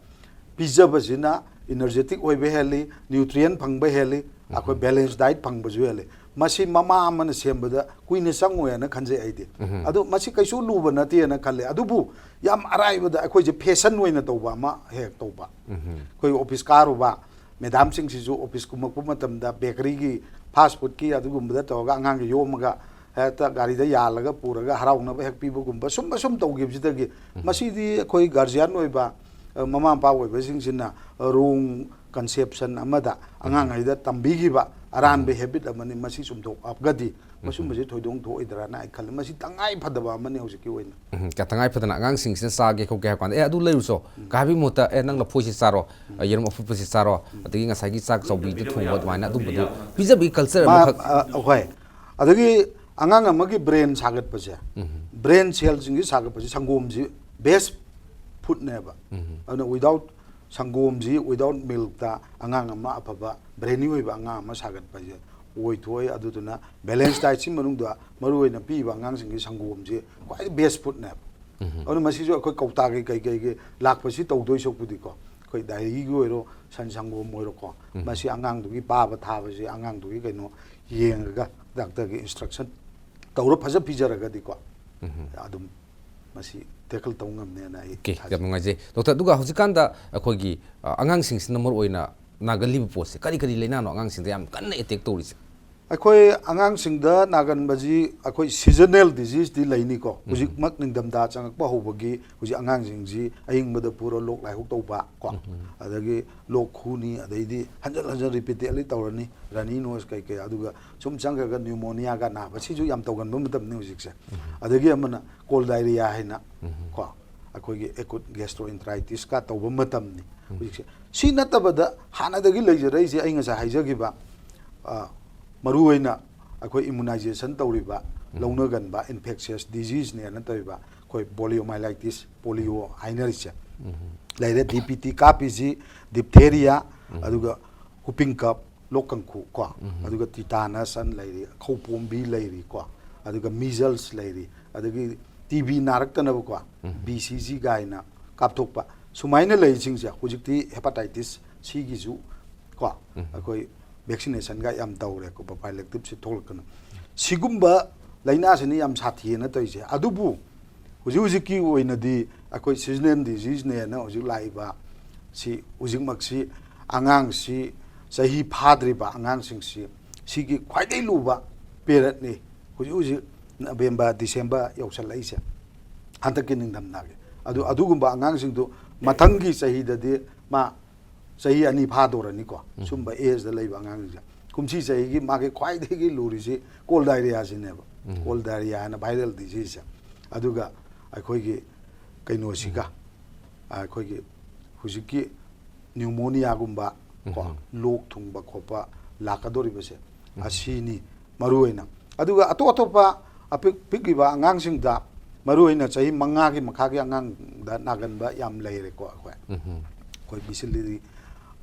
ꯄꯤꯖꯕꯁꯤꯅ ꯏꯅꯔꯖꯦꯇꯤꯛ ꯑꯣꯏꯕ ꯍꯦꯜꯂꯤ, ꯅ꯭ꯌꯨꯇ꯭ꯔꯤꯌꯦꯟ ꯐꯪꯕ ꯍꯦꯜꯂꯤ, ꯑꯩꯈꯣꯏ ꯕꯦꯂꯦꯟꯁ ꯗꯥꯏꯠ ꯐꯪꯕꯁꯨ ꯍꯦꯜꯂꯤ꯫ ꯃꯁꯤ ꯃꯃꯥ ꯑꯃꯅ ꯁꯦꯝꯕꯗ ꯀꯨꯏꯅ ꯆꯪꯉꯣꯏꯅ ꯈꯟꯖꯩ ꯑꯩꯗꯤ꯫ ꯑꯗꯣ ꯃꯁꯤ ꯀꯩꯁꯨ ꯂꯨꯕ ꯅꯠꯇꯦꯅ ꯈꯜꯂꯦ꯫ ꯑꯗꯨꯕꯨ ꯌꯥꯝ ꯑꯔꯥꯏꯕꯗ ꯑꯩꯈꯣꯏꯁꯦ ꯐꯦꯁꯟ ꯑꯣꯏꯅ ꯇꯧꯕ ꯑꯃ ꯍꯦꯛ ꯇꯧꯕ꯫ ꯑꯩꯈꯣꯏ ꯑꯣꯐꯤꯁ ꯀꯥꯔꯨꯕ ꯃꯦꯗꯥꯝꯁꯤꯡꯁꯤꯁꯨ ꯑꯣꯐꯤꯁ ꯀꯨꯝꯃꯛꯄ ꯃꯇꯝꯗ ꯕꯦꯀꯔꯤꯒꯤ ꯐꯥꯁ ꯐꯨꯗꯀꯤ ꯑꯗꯨꯒꯨꯝꯕꯗ ꯇꯧꯔꯒ ꯑꯉꯥꯡꯒꯤ ꯌꯣꯝꯃꯒ ꯍꯦꯛꯇ ꯒꯥꯔꯤꯗ ꯌꯥꯜꯂꯒ ꯄꯨꯔꯒ ꯍꯔꯥꯎꯅꯕ ꯍꯦꯛ ꯄꯤꯕꯒꯨꯝꯕ, ꯁꯨꯝꯕ ꯁꯨꯝ ꯇꯧꯈꯤꯕꯁꯤꯗꯒꯤ ꯃꯁꯤꯗꯤ ꯑꯩꯈꯣꯏ ꯒꯥꯔꯖꯤꯌꯥꯟ ꯑꯣꯏꯕ, ꯑ, ꯃꯃꯥ ꯃꯄꯥ ꯑꯣꯏꯕꯁꯤꯡꯁꯤꯅ ꯔꯣꯡ ꯀꯟꯁꯦꯞꯁꯟ ꯑꯃꯗ ꯑꯉꯥꯡꯉꯩꯗ ꯇꯝꯕꯤꯈꯤꯕ ꯑꯔꯥꯟꯕ ꯍꯦꯕꯤꯠ ꯑꯃꯅꯤ꯫ ꯃꯁꯤ ꯆꯨꯝꯊꯣꯛꯑꯒꯗꯤ ꯃꯁꯨꯝꯕꯁꯤ ꯊꯣꯏꯗꯣꯛ ꯊꯣꯛꯑꯣꯏꯗ꯭ꯔꯥꯅ ꯑꯩ ꯈꯜꯂꯤ꯫ ꯃꯁꯤ ꯇꯉꯥꯏ ꯐꯗꯕ ꯑꯃꯅꯤ ꯍꯧꯖꯤꯛꯀꯤ ꯑꯣꯏꯅ꯫ ꯎꯝ, ꯀ-, ꯇꯉꯥꯏ ꯐꯗꯅ ꯑꯉꯥꯡꯁꯤꯡꯁꯤꯅ ꯆꯥꯒꯦ ꯈꯣꯠꯀꯦ ꯍꯥꯏꯕ ꯀꯥꯟꯗ, "ꯑꯦ, ꯑꯗꯨ ꯂꯩꯔꯨꯆꯣ" ꯀ ꯍꯥꯏꯕꯒꯤ ꯃꯍꯨꯠꯇ, "ꯑꯦ, ꯅꯪ ꯂꯐꯣꯏꯁꯤ ꯆꯥꯔꯣ, ꯑ, ꯌꯦꯔꯨꯝ ꯑꯐꯨꯠꯄꯁꯤ ꯆꯥꯔꯣ, ꯑꯗꯒꯤ ꯉꯁꯥꯏꯒꯤ ꯆꯥꯛ ꯆꯧꯕꯤꯗꯨ ꯊꯣꯡꯕ", ꯑꯗꯨꯃꯥꯏꯅ ꯑꯗꯨꯝꯕꯗꯨ ꯄꯤꯖꯕꯒꯤ ꯀꯜꯆꯔ ꯃꯥ-, ꯑꯃꯈꯛ꯫ ꯑ, ꯍꯣꯏ꯫ ꯑꯗꯒꯤ ꯑꯉꯥꯡ ꯑꯃꯒꯤ ꯕ꯭ꯔꯦꯟ ꯁꯥꯒꯠꯄꯁꯦ, ꯕ꯭ꯔꯦꯟ ꯁꯦꯜꯁꯤꯡꯁꯤ ꯁꯥꯒꯠꯄꯁꯦ ꯁꯪꯒꯣꯝꯁꯤ ꯕꯦꯁ ꯐꯨꯗꯅꯦꯕ꯫ ꯑꯗꯨꯅ without ꯁꯪꯒꯣꯝꯁꯤ, without milkꯇ ꯑꯉꯥꯡ ꯑꯃ ꯑꯐꯕ ꯕ꯭ꯔꯦꯅꯤ ꯑꯣꯏꯕ ꯑꯉꯥꯡ ꯑꯃ ꯁꯥꯒꯠꯄꯁꯦ ꯑꯣꯏꯊꯣꯛꯑꯣꯏ꯫ ꯑꯗꯨꯗꯨꯅ ꯕꯦꯂꯦꯟꯁ ꯗꯥꯏꯠꯁꯤ ꯃꯅꯨꯡꯗ ꯃꯔꯨꯑꯣꯏꯅ ꯄꯤꯕ ꯑꯉꯥꯡꯁꯤꯡꯒꯤ ꯁꯪꯒꯣꯝꯁꯤ ꯈ꯭ꯋꯥꯏꯗꯒꯤ ꯕꯦꯁ ꯐꯨꯗꯅꯦꯕ꯫ ꯑꯗꯨꯅ ꯃꯁꯤꯁꯨ ꯑꯩꯈꯣꯏ ꯀꯧꯇꯥꯒꯤ ꯀꯩ ꯀꯩꯒꯤ ꯂꯥꯛꯄꯁꯤ ꯇꯧꯗꯣꯏ ꯁꯔꯨꯛꯄꯨꯗꯤꯀꯣ, ꯑꯩꯈꯣꯏ ꯗꯥꯏꯔꯤꯒꯤ ꯑꯣꯏꯔꯣ, ꯁꯟ ꯁꯪꯒꯣꯝ ꯑꯣꯏꯔꯣꯀꯣ, ꯃꯁꯤ ꯑꯉꯥꯡꯗꯨꯒꯤ ꯄꯥꯕ ꯊꯥꯕꯁꯤ ꯑꯉꯥꯡꯗꯨꯒꯤ ꯀꯩꯅꯣ ꯌꯦꯡꯉꯒ ꯗꯥꯛꯇꯔꯒꯤ ꯏꯟꯁꯇ꯭ꯔꯛꯁꯟ ꯇꯧꯔ ꯐꯖ ꯄꯤꯖꯔꯒꯗꯤꯀꯣ, ꯑꯗꯨꯝ ꯃꯁꯤ ꯇꯦꯀꯜ ꯇꯧ ꯉꯝꯅꯦꯅ ꯑꯩ ꯑꯣꯀꯦ, ꯊꯥꯖꯩ꯫ ꯌꯥꯝ ꯅꯨꯡꯉꯥꯏꯖꯩ, ꯗꯣꯛꯇꯔ꯫ ꯑꯗꯨꯒ ꯍꯧꯖꯤꯛꯀꯥꯟꯗ ꯑꯩꯈꯣꯏꯒꯤ, ꯑ, ꯑꯉꯥꯡꯁꯤꯡꯁꯤꯅ ꯃꯔꯨꯑꯣꯏꯅ ꯅꯥꯒꯜꯂꯤꯕ ꯄꯣꯠꯁꯦ ꯀꯔꯤ ꯀꯔꯤ ꯂꯥꯏꯅꯥꯅꯣ ꯑꯉꯥꯡꯁꯤꯡꯗ ꯌꯥꯝ ꯀꯟꯅ ꯑꯦꯇꯦꯛ ꯇꯧꯔꯤꯁꯦ? ꯑꯩꯈꯣꯏ ꯑꯉꯥꯡꯁꯤꯡꯗ ꯅꯥꯒꯟꯕꯁꯤ ꯑꯩꯈꯣꯏ seasonal diseaseꯇꯤ ꯂꯩꯅꯤꯀꯣ꯫ ꯎꯝ꯫ ꯍꯧꯖꯤꯛꯃꯛ ꯅꯤꯡꯊꯝꯊꯥ ꯆꯪꯉꯛꯄ ꯍꯧꯕꯒꯤ ꯍꯧꯖꯤꯛ ꯑꯉꯥꯡꯁꯤꯡꯁꯤ ꯑꯏꯪꯕꯗ ꯄꯨꯔ ꯂꯣꯛ ꯂꯥꯏꯍꯧ ꯇꯧꯕ ꯀꯣ꯫ ꯎꯝ꯫ ꯑꯗꯒꯤ ꯂꯣꯛ ꯈꯨꯅꯤ, ꯑꯗꯩꯗꯤ ꯍꯟꯖꯟ ꯍꯟꯖꯟ repeatedly ꯇꯧꯔꯅꯤ, runny nose ꯀꯩꯀꯩ, ꯑꯗꯨꯒ ꯁꯨꯝ ꯆꯪꯈ꯭ꯔꯒ pneumoniaꯒ ꯅꯥꯕ, ꯁꯤꯁꯨ ꯌꯥꯝ ꯇꯧꯒꯟꯕ ꯃꯇꯝꯅꯤ ꯍꯧꯖꯤꯛꯁꯦ꯫ ꯎꯝ꯫ ꯑꯗꯒꯤ ꯑꯃꯅ cold diarrhea ꯍꯥꯏꯅ ꯎꯝ꯫ ꯀꯣ, ꯑꯩꯈꯣꯏꯒꯤ acute gastroenteritisꯀ ꯇꯧꯕ ꯃꯇꯝꯅꯤ ꯎꯝ꯫ ꯍꯧꯖꯤꯛꯁꯦ꯫ ꯁꯤ ꯅꯠꯇꯕꯗ ꯍꯥꯟꯅꯗꯒꯤ ꯂꯩꯖꯔꯛꯏꯁꯦ ꯑꯩ ꯉꯁꯥꯏ ꯍꯥꯏꯖꯈꯤꯕ, ꯑ, ꯃꯔꯨꯑꯣꯏꯅ ꯑꯩꯈꯣꯏ immunization ꯇꯧꯔꯤꯕ, ꯎꯝ꯫ ꯂꯧꯅꯒꯟꯕ infectious diseaseꯅꯦꯅ ꯇꯧꯔꯤꯕ ꯑꯩꯈꯣꯏ poliomyelitis, polio ꯍꯥꯏꯅꯔꯤꯁꯦ꯫ ꯎꯝ꯫ ꯂꯩꯔꯦ, D P T ꯀꯥꯞꯄꯤꯁꯤ, diphtheria, ꯎꯝ꯫ ꯑꯗꯨꯒ whooping cough, ꯂꯣꯛ ꯀꯥꯡꯈꯨ ꯀꯣ, ꯎꯝ꯫ ꯑꯗꯨꯒ tetanus ꯑꯅ ꯂꯩꯔꯤ, ꯈꯧꯄꯣꯝꯕꯤ ꯂꯩꯔꯤ ꯀꯣ, ꯑꯗꯨꯒ measles ꯂꯩꯔꯤ, ꯑꯗꯒꯤ T B ꯅꯥꯔꯛꯇꯅꯕꯀꯣ, ꯎꯝ꯫ B C G ꯀꯥꯏꯅ ꯀꯥꯞꯊꯣꯛꯄ, ꯁꯨꯃꯥꯏꯅ ꯂꯩꯔꯤꯁꯤꯡꯁꯦ ꯍꯧꯖꯤꯛꯇꯤ hepatitis Cꯒꯤꯁꯨ ꯀꯣ, ꯎꯝ꯫ ꯑꯩꯈꯣꯏ vaccinationꯒ ꯌꯥꯝ ꯇꯧꯔꯦ ꯀꯣ, prophylacticꯁꯦ ꯊꯣꯛꯂꯛꯇꯅ꯫ ꯁꯤꯒꯨꯝꯕ ꯂꯥꯏꯅꯥꯁꯤꯅ ꯌꯥꯝ ꯁꯥꯊꯤꯑꯅ ꯇꯧꯔꯤꯁꯦ꯫ ꯑꯗꯨꯕꯨ ꯍꯧꯖꯤꯛ ꯍꯧꯖꯤꯛꯀꯤ ꯑꯣꯏꯅꯗꯤ ꯑꯩꯈꯣꯏ seasonal diseaseꯅꯦꯅ ꯍꯧꯖꯤꯛ ꯂꯥꯛꯏꯕ ꯁꯤ, ꯍꯧꯖꯤꯛꯃꯛꯁꯤ ꯑꯉꯥꯡꯁꯤ, ꯆꯍꯤ ꯐꯥꯗ꯭ꯔꯤꯕ ꯑꯉꯥꯡꯁꯤꯡꯁꯤ, ꯁꯤꯒꯤ ꯈ꯭ꯋꯥꯏꯗꯒꯤ ꯂꯨꯕ periodꯅꯤ ꯍꯧꯖꯤꯛ ꯍꯧꯖꯤꯛ November, December ꯌꯧꯁꯜꯂꯛꯏꯁꯦ, ꯍꯟꯗꯛꯀꯤ ꯅꯤꯡꯊꯝꯊꯥꯒꯤ꯫ ꯑꯗꯨ, ꯑꯗꯨꯒꯨꯝꯕ ꯑꯉꯥꯡꯁꯤꯡꯗꯨ ꯃꯊꯪꯒꯤ ꯆꯍꯤꯗꯗꯤ ꯃꯥ ꯆꯍꯤ ꯑꯅꯤ ꯐꯥꯗꯧꯔꯅꯤꯀꯣ꯫ ꯎꯝ꯫ ꯁꯨꯝꯕ ageꯗ ꯂꯩꯕ ꯑꯉꯥꯡꯁꯤꯡꯁꯦ ꯀꯨꯝꯁꯤ ꯆꯍꯤꯒꯤ ꯃꯥꯒꯤ ꯈ꯭ꯋꯥꯏꯗꯒꯤ ꯂꯨꯔꯤꯁꯤ cold diarrheaꯁꯤꯅꯦꯕ꯫ ꯎꯝ꯫ Cold diarrhea ꯍꯥꯏꯅ viral diseaseꯁꯦ꯫ ꯑꯗꯨꯒ ꯑꯩꯈꯣꯏꯒꯤ ꯀꯩꯅꯣꯁꯤꯒ, ꯎꯝ꯫ ꯑꯩꯈꯣꯏꯒꯤ ꯍꯧꯖꯤꯛꯀꯤ pneumoniaꯒꯨꯝꯕ ꯀꯣ, ꯎꯝ꯫ ꯂꯣꯛ ꯊꯨꯡꯕ ꯈꯣꯠꯄ ꯂꯥꯛꯀꯗꯧꯔꯤꯕꯁꯦ, ꯎꯝ꯫ ꯑꯁꯤꯅꯤ ꯃꯔꯨꯑꯣꯏꯅ꯫ ꯑꯗꯨꯒ ꯑꯇꯣꯞ ꯑꯇꯣꯞꯄ ꯑꯄꯤꯛ ꯄꯤꯛꯂꯤꯕ ꯑꯉꯥꯡꯁꯤꯡꯗ, ꯃꯔꯨꯑꯣꯏꯅ ꯆꯍꯤ ꯃꯉꯥꯒꯤ ꯃꯈꯥꯒꯤ ꯑꯉꯥꯡꯗ ꯅꯥꯒꯟꯕ ꯌꯥꯝ ꯂꯩꯔꯦꯀꯣ ꯑꯩꯈꯣꯏ꯫ ꯎꯝ꯫ ꯑꯩꯈꯣꯏ measles,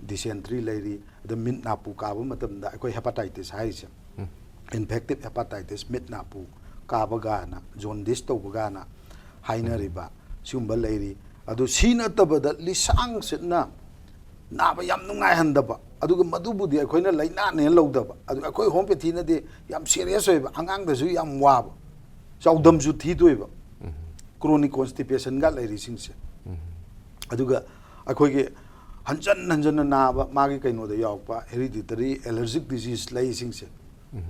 dysentery ꯂꯩꯔꯤ, ꯑꯗ ꯃꯤꯠ ꯅꯥꯄꯨ ꯀꯥꯕ ꯃꯇꯝꯗ ꯑꯩꯈꯣꯏ hepatitis ꯍꯥꯏꯔꯤꯁꯦ, ꯎꯝ꯫ Infective hepatitis, ꯃꯤꯠ ꯅꯥꯄꯨ ꯀꯥꯕꯒꯥꯅ, jaundice ꯇꯧꯕꯒꯥꯅ ꯍꯥꯏꯅꯔꯤꯕ ꯁꯤꯒꯨꯝꯕ ꯂꯩꯔꯤ꯫ ꯑꯗꯨ ꯁꯤ ꯅꯠꯇꯕꯗ ꯂꯤꯁꯥꯡ ꯁꯤꯠꯅ ꯅꯥꯕ ꯌꯥꯝ ꯅꯨꯡꯉꯥꯏꯍꯟꯗꯕ, ꯑꯗꯨꯒ ꯃꯗꯨꯕꯨꯗꯤ ꯑꯩꯈꯣꯏꯅ ꯂꯥꯏꯅꯥꯅꯦꯅ ꯂꯧꯗꯕ, ꯑꯗꯨꯒ ꯑꯩꯈꯣꯏ homeopathyꯅꯗꯤ ꯌꯥꯝ serious ꯑꯣꯏꯕ, ꯑꯉꯥꯡꯗꯁꯨ ꯌꯥꯝ ꯋꯥꯕ, ꯆꯥꯎꯗꯝꯁꯨ ꯊꯤꯗꯣꯏꯕ, ꯎꯝ꯫ Chronic constipationꯒ ꯂꯩꯔꯤꯁꯤꯡꯁꯦ꯫ ꯎꯝ꯫ ꯑꯗꯨꯒ ꯑꯩꯈꯣꯏꯒꯤ ꯍꯟꯖꯟ ꯍꯟꯖꯟꯅ ꯅꯥꯕ, ꯃꯥꯒꯤ ꯀꯩꯅꯣꯗ ꯌꯥꯎꯔꯛꯄ hereditary allergic disease ꯂꯩꯁꯤꯡꯁꯦ,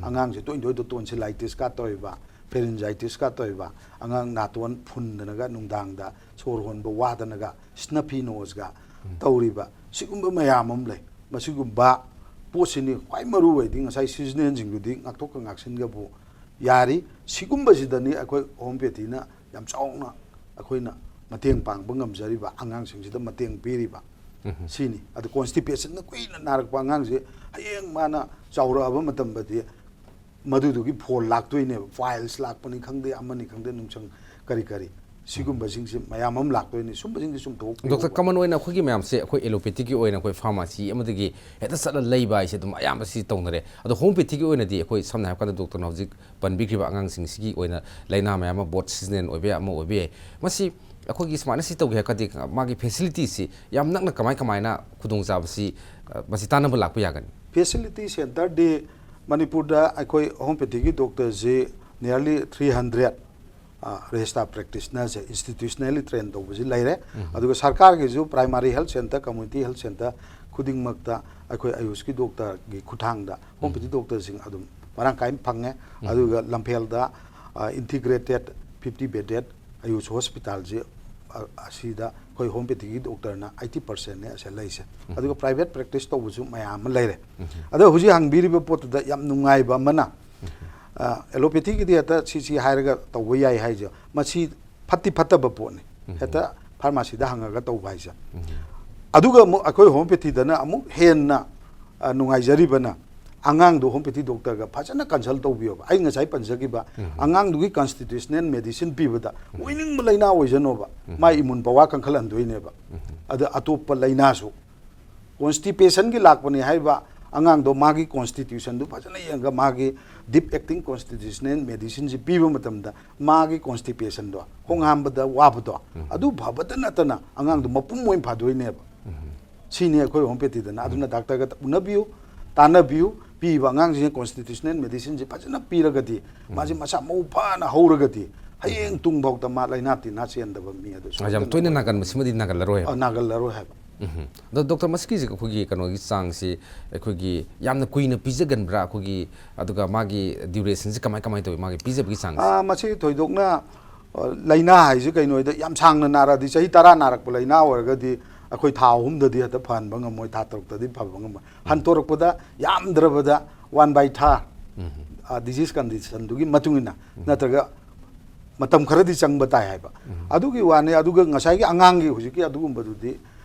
ꯑꯉꯥꯡꯁꯦ ꯇꯣꯏ ꯇꯣꯏꯗ tonsillitis ꯀ ꯇꯧꯔꯤꯕ, pharyngitis ꯀ ꯇꯧꯔꯤꯕ, ꯑꯉꯥꯡ ꯅꯥꯇꯣꯟ ꯐꯨꯟꯗꯅꯒ ꯅꯨꯡꯗꯥꯡꯗ ꯁꯣꯔ ꯍꯣꯟꯕ ꯋꯥꯗꯅꯒ snuffy nose ꯀ ꯇꯧꯔꯤꯕ, ꯁꯤꯒꯨꯝꯕ ꯃꯌꯥꯝ ꯑꯃ ꯂꯩ꯫ ꯃꯁꯤꯒꯨꯝꯕ ꯄꯣꯠꯁꯤꯅꯤ ꯈ꯭ꯋꯥꯏ ꯃꯔꯨ ꯑꯣꯏꯗꯤ ꯉꯁꯥꯏ seasonal ꯁꯤꯡꯗꯨꯗꯤ ꯉꯥꯛꯊꯣꯛꯀ ꯉꯥꯛꯁꯤꯟꯒꯕꯨ ꯌꯥꯔꯤ꯫ ꯁꯤꯒꯨꯝꯕꯁꯤꯗꯅꯤ ꯑꯩꯈꯣꯏ homeopathy ꯅ ꯌꯥꯝ ꯆꯥꯎꯅ ꯑꯩꯈꯣꯏꯅ ꯃꯇꯦꯡ ꯄꯥꯡꯕ ꯉꯝꯖꯔꯤꯕ, ꯑꯉꯥꯡꯁꯤꯡꯁꯤꯗ ꯃꯇꯦꯡ ꯄꯤꯔꯤꯕ꯫ ꯁꯤꯅꯤ꯫ ꯑꯗꯨ constipation ꯅ ꯀꯨꯏꯅ ꯅꯥꯔꯛꯄ ꯑꯉꯥꯡꯁꯦ ꯍꯌꯦꯡ ꯃꯥꯅ ꯆꯥꯎꯔꯛꯑꯕ ꯃꯇꯝꯗꯗꯤ ꯃꯗꯨꯗꯨꯒꯤ ꯐꯣꯜ ꯂꯥꯛꯇꯣꯏꯅꯦꯕ, piles ꯂꯥꯛꯄꯅꯤ ꯈꯪꯗꯦ, ꯑꯃꯅꯤ ꯈꯪꯗꯦ, ꯅꯨꯡꯁꯪ ꯀꯔꯤ ꯀꯔꯤ, ꯁꯤꯒꯨꯝꯕꯁꯤꯡꯁꯦ ꯃꯌꯥꯝ ꯑꯃ ꯂꯥꯛꯇꯣꯏꯅꯤ꯫ ꯁꯨꯝꯕꯁꯤꯡꯁꯦ ꯆꯨꯝꯊꯣꯛꯄꯤꯌꯣꯕ꯫ Doctor, common ꯑꯣꯏꯅ ꯑꯩꯈꯣꯏꯒꯤ ꯃꯌꯥꯝꯁꯦ ꯑꯩꯈꯣꯏ allopathy ꯒꯤ ꯑꯣꯏꯅ ꯑꯩꯈꯣꯏ pharmacy ꯑꯃꯗꯒꯤ ꯍꯦꯛꯇ ꯆꯠꯂ ꯂꯩꯕ ꯍꯥꯏꯁꯦ ꯑꯗꯨꯝ ꯑꯌꯥꯝꯕ ꯁꯤ ꯇꯧꯅꯔꯦ꯫ ꯑꯗꯣ homeopathy ꯒꯤ ꯑꯣꯏꯅꯗꯤ ꯑꯩꯈꯣꯏ ꯁꯝꯅ ꯍꯥꯏꯔ ꯀꯥꯟꯗ doctor ꯅ ꯍꯧꯖꯤꯛ ꯄꯟꯕꯤꯈ꯭ꯔꯤꯕ ꯑꯉꯥꯡꯁꯤꯡꯁꯤꯒꯤ ꯑꯣꯏꯅ ꯂꯥꯏꯅꯥ ꯃꯌꯥꯝ ꯑꯃ, both seasonal ꯑꯣꯏꯕ ꯌꯥꯏ, ꯑꯃ ꯑꯣꯏꯕ ꯌꯥꯏ, ꯃꯁꯤ ꯑꯩꯈꯣꯏꯒꯤ ꯁꯨꯃꯥꯏꯅ ꯁꯤ ꯇꯧꯒꯦ ꯍꯥꯏꯔꯒꯗꯤ ꯃꯥꯒꯤ facility ꯁꯤ ꯌꯥꯝ ꯅꯛꯅ ꯀꯃꯥꯏ ꯀꯃꯥꯏꯅ ꯈꯨꯗꯣꯡꯆꯥꯕꯁꯤ, ꯑ, ꯃꯁꯤ ꯇꯥꯟꯅꯕ ꯂꯥꯛꯄ ꯌꯥꯒꯅꯤ? Facility centre ꯗꯤ ꯃꯅꯤꯄꯨꯔꯗ ꯑꯩꯈꯣꯏ homeopathy ꯒꯤ doctor ꯁꯤ nearly three hundred, ꯑ, register practitioner ꯁꯦ institutionally train ꯇꯧꯕꯁꯤ ꯂꯩꯔꯦ꯫ ꯑꯗꯨꯒ ꯁꯔꯀꯥꯔꯒꯤꯁꯨ primary health centre, community health centre ꯈꯨꯗꯤꯡꯃꯛꯇ ꯑꯩꯈꯣꯏ ꯑꯌꯨꯁꯀꯤ doctor ꯒꯤ ꯈꯨꯠꯊꯥꯡꯗ homeopathy doctor ꯁꯤꯡ ꯑꯗꯨꯝ ꯃꯔꯥꯡ ꯀꯥꯏꯅ ꯐꯪꯉꯦ꯫ ꯑꯗꯨꯒ ꯂꯝꯐꯦꯜꯗ, ꯑ, integrated fifty bedded ꯑꯌꯨꯁ hospital ꯁꯤ, ꯑ, ꯑꯁꯤꯗ ꯑꯩꯈꯣꯏ homeopathy ꯒꯤ doctor ꯅ eighty percent ꯅꯦ ꯑꯁꯤꯗ ꯂꯩꯁꯦ꯫ ꯑꯗꯨꯒ private practice ꯇꯧꯕꯁꯨ ꯃꯌꯥꯝ ꯑꯃ ꯂꯩꯔꯦ꯫ ꯑꯗꯣ ꯍꯧꯖꯤꯛ ꯍꯪꯕꯤꯔꯤꯕ ꯄꯣꯠꯇꯨꯗ ꯌꯥꯝ ꯅꯨꯡꯉꯥꯏꯕ ꯑꯃꯅ, ꯑ, allopathy ꯒꯤꯗꯤ ꯍꯦꯛꯇ ꯁꯤ ꯁꯤ ꯍꯥꯏꯔꯒ ꯇꯧꯕ ꯌꯥꯏ ꯍꯥꯏꯁꯦ, ꯃꯁꯤ ꯐꯠꯇꯤ ꯐꯠꯇꯕ ꯄꯣꯠꯅꯤ꯫ ꯍꯦꯛꯇ pharmacy ꯗ ꯍꯪꯉꯒ ꯇꯧꯕ ꯍꯥꯏꯁꯦ꯫ ꯑꯗꯨꯒ ꯑꯃꯨꯛ ꯑꯩꯈꯣꯏ homeopathy ꯗꯅ ꯑꯃꯨꯛ ꯍꯦꯟꯅ, ꯑ, ꯅꯨꯡꯉꯥꯏꯖꯔꯤꯕꯅ, ꯑꯉꯥꯡꯗꯣ homeopathy doctor ꯒ ꯐꯖꯅ consult ꯇꯧꯕꯤꯌꯣꯕ꯫ ꯑꯩ ꯉꯁꯥꯏ ꯄꯟꯖꯈꯤꯕ ꯑꯉꯥꯡꯗꯨꯒꯤ constitutional medicine ꯄꯤꯕꯗ ꯑꯣꯏꯅꯤꯡꯕ ꯂꯥꯏꯅꯥ ꯑꯣꯏꯖꯅꯣꯕ, ꯃꯥꯏ immune power ꯀꯟꯈꯠꯍꯟꯗꯣꯏꯅꯦꯕ꯫ ꯑꯗ ꯑꯇꯣꯞꯄ ꯂꯥꯏꯅꯥꯁꯨ, constipation ꯒꯤ ꯂꯥꯛꯄꯅꯤ ꯍꯥꯏꯕ ꯑꯉꯥꯡꯗꯣ ꯃꯥꯒꯤ constitution ꯗꯨ ꯐꯖꯅ ꯌꯦꯡꯉꯒ ꯃꯥꯒꯤ deep acting constitutional medicine ꯁꯤ ꯄꯤꯕ ꯃꯇꯝꯗ ꯃꯥꯒꯤ constipation ꯗꯣ, ꯈꯣꯡ ꯍꯥꯝꯕꯗ ꯋꯥꯕꯗꯣ, ꯑꯗꯨ ꯐꯕꯇ ꯅꯠꯇꯅ ꯑꯉꯥꯡꯗꯣ ꯃꯄꯨꯝ ꯑꯣꯏꯅ ꯐꯗꯣꯏꯅꯦꯕ꯫ ꯁꯤꯅꯤ ꯑꯩꯈꯣꯏ homeopathy ꯗꯅ꯫ ꯑꯗꯨꯅ doctor ꯒ ꯎꯅꯕꯤꯌꯨ, ꯇꯥꯟꯅꯕꯤꯌꯨ, ꯄꯤꯕ ꯑꯉꯥꯡꯁꯤꯡꯁꯦ constitutional medicine ꯁꯦ ꯐꯖꯅ ꯄꯤꯔꯒꯗꯤ, ꯃꯥꯁꯦ ꯃꯁꯥ ꯃꯎ ꯐꯅ ꯍꯧꯔꯒꯗꯤ, ꯍꯌꯦꯡ ꯇꯨꯡꯐꯥꯎꯗ ꯃꯥ ꯂꯥꯏꯅꯥ ꯇꯤꯟꯅꯥ ꯆꯦꯟꯗꯕ ꯃꯤ ꯑꯗꯨ ꯁꯣꯏꯗꯅ ꯌꯥꯝ ꯇꯣꯏꯅ ꯑꯣꯏꯔꯛꯀꯅꯤ꯫ ꯅꯥꯒꯟꯕꯁꯤꯃꯗꯤ ꯅꯥꯒꯜꯂꯔꯣꯏ ꯍꯥꯏꯕ꯫ ꯑ, ꯅꯥꯒꯜꯂꯔꯣꯏ ꯍꯥꯏꯕ꯫ ꯎꯝ꯫ ꯑꯗꯣ ꯗꯣꯛꯇꯔ, ꯃꯁꯤꯒꯤꯁꯦ ꯑꯩꯈꯣꯏꯒꯤ ꯀꯩꯅꯣꯒꯤ ꯆꯥꯡꯁꯤ ꯑꯩꯈꯣꯏꯒꯤ ꯌꯥꯝꯅ ꯀꯨꯏꯅ ꯄꯤꯖꯒꯟꯕ꯭ꯔꯥ? ꯑꯩꯈꯣꯏꯒꯤ, ꯑꯗꯨꯒ ꯃꯥꯒꯤ ꯗ꯭ꯌꯨꯔꯦꯁꯟꯁꯤ ꯀꯃꯥꯏ ꯀꯃꯥꯏꯅ ꯇꯧꯋꯤ, ꯃꯥꯒꯤ ꯄꯤꯖꯕꯒꯤ ꯆꯥꯡꯁꯦ? ꯑꯥ, ꯃꯁꯤ ꯊꯣꯏꯗꯣꯛꯅ, ꯑ, ꯂꯥꯏꯅꯥ ꯍꯥꯏꯁꯤ ꯀꯩꯅꯣ ꯍꯥꯏꯗ, ꯌꯥꯝ ꯁꯥꯡꯅ ꯅꯥꯔꯛꯑꯗꯤ, ꯆꯍꯤ ꯇꯔꯥ ꯅꯥꯔꯛꯄ ꯂꯥꯏꯅꯥ ꯑꯣꯏꯔꯒꯗꯤ ꯑꯩꯈꯣꯏ ꯊꯥ ꯑꯍꯨꯝꯗꯗꯤ ꯍꯦꯛꯇ ꯐꯍꯟꯕ ꯉꯝꯃꯣꯏ, ꯊꯥ ꯇꯔꯨꯛꯇꯗꯤ ꯐꯕ ꯉꯝꯃꯣꯏ꯫ ꯍꯟꯇꯣꯔꯛꯄꯗ ꯌꯥꯝꯗ꯭ꯔꯕꯗ ꯋꯥꯟ ꯕꯥꯏ ꯊꯥꯔ, ꯗꯤꯖꯤꯁ ꯀꯟꯗꯤꯁꯟꯗꯨꯒꯤ ꯃꯇꯨꯡ ꯏꯟꯅ, ꯅꯠꯇ꯭ꯔꯒ ꯃꯇꯝ ꯈꯔꯗꯤ ꯆꯪꯕ ꯇꯥꯏ ꯍꯥꯏꯕ, ꯑꯗꯨꯒꯤ ꯋꯥꯅꯤ꯫ ꯑꯗꯨꯒ ꯉꯁꯥꯏꯒꯤ ꯑꯉꯥꯡꯒꯤ ꯍꯧꯖꯤꯛꯀꯤ ꯑꯗꯨꯒꯨꯝꯕꯗꯨꯗꯤ,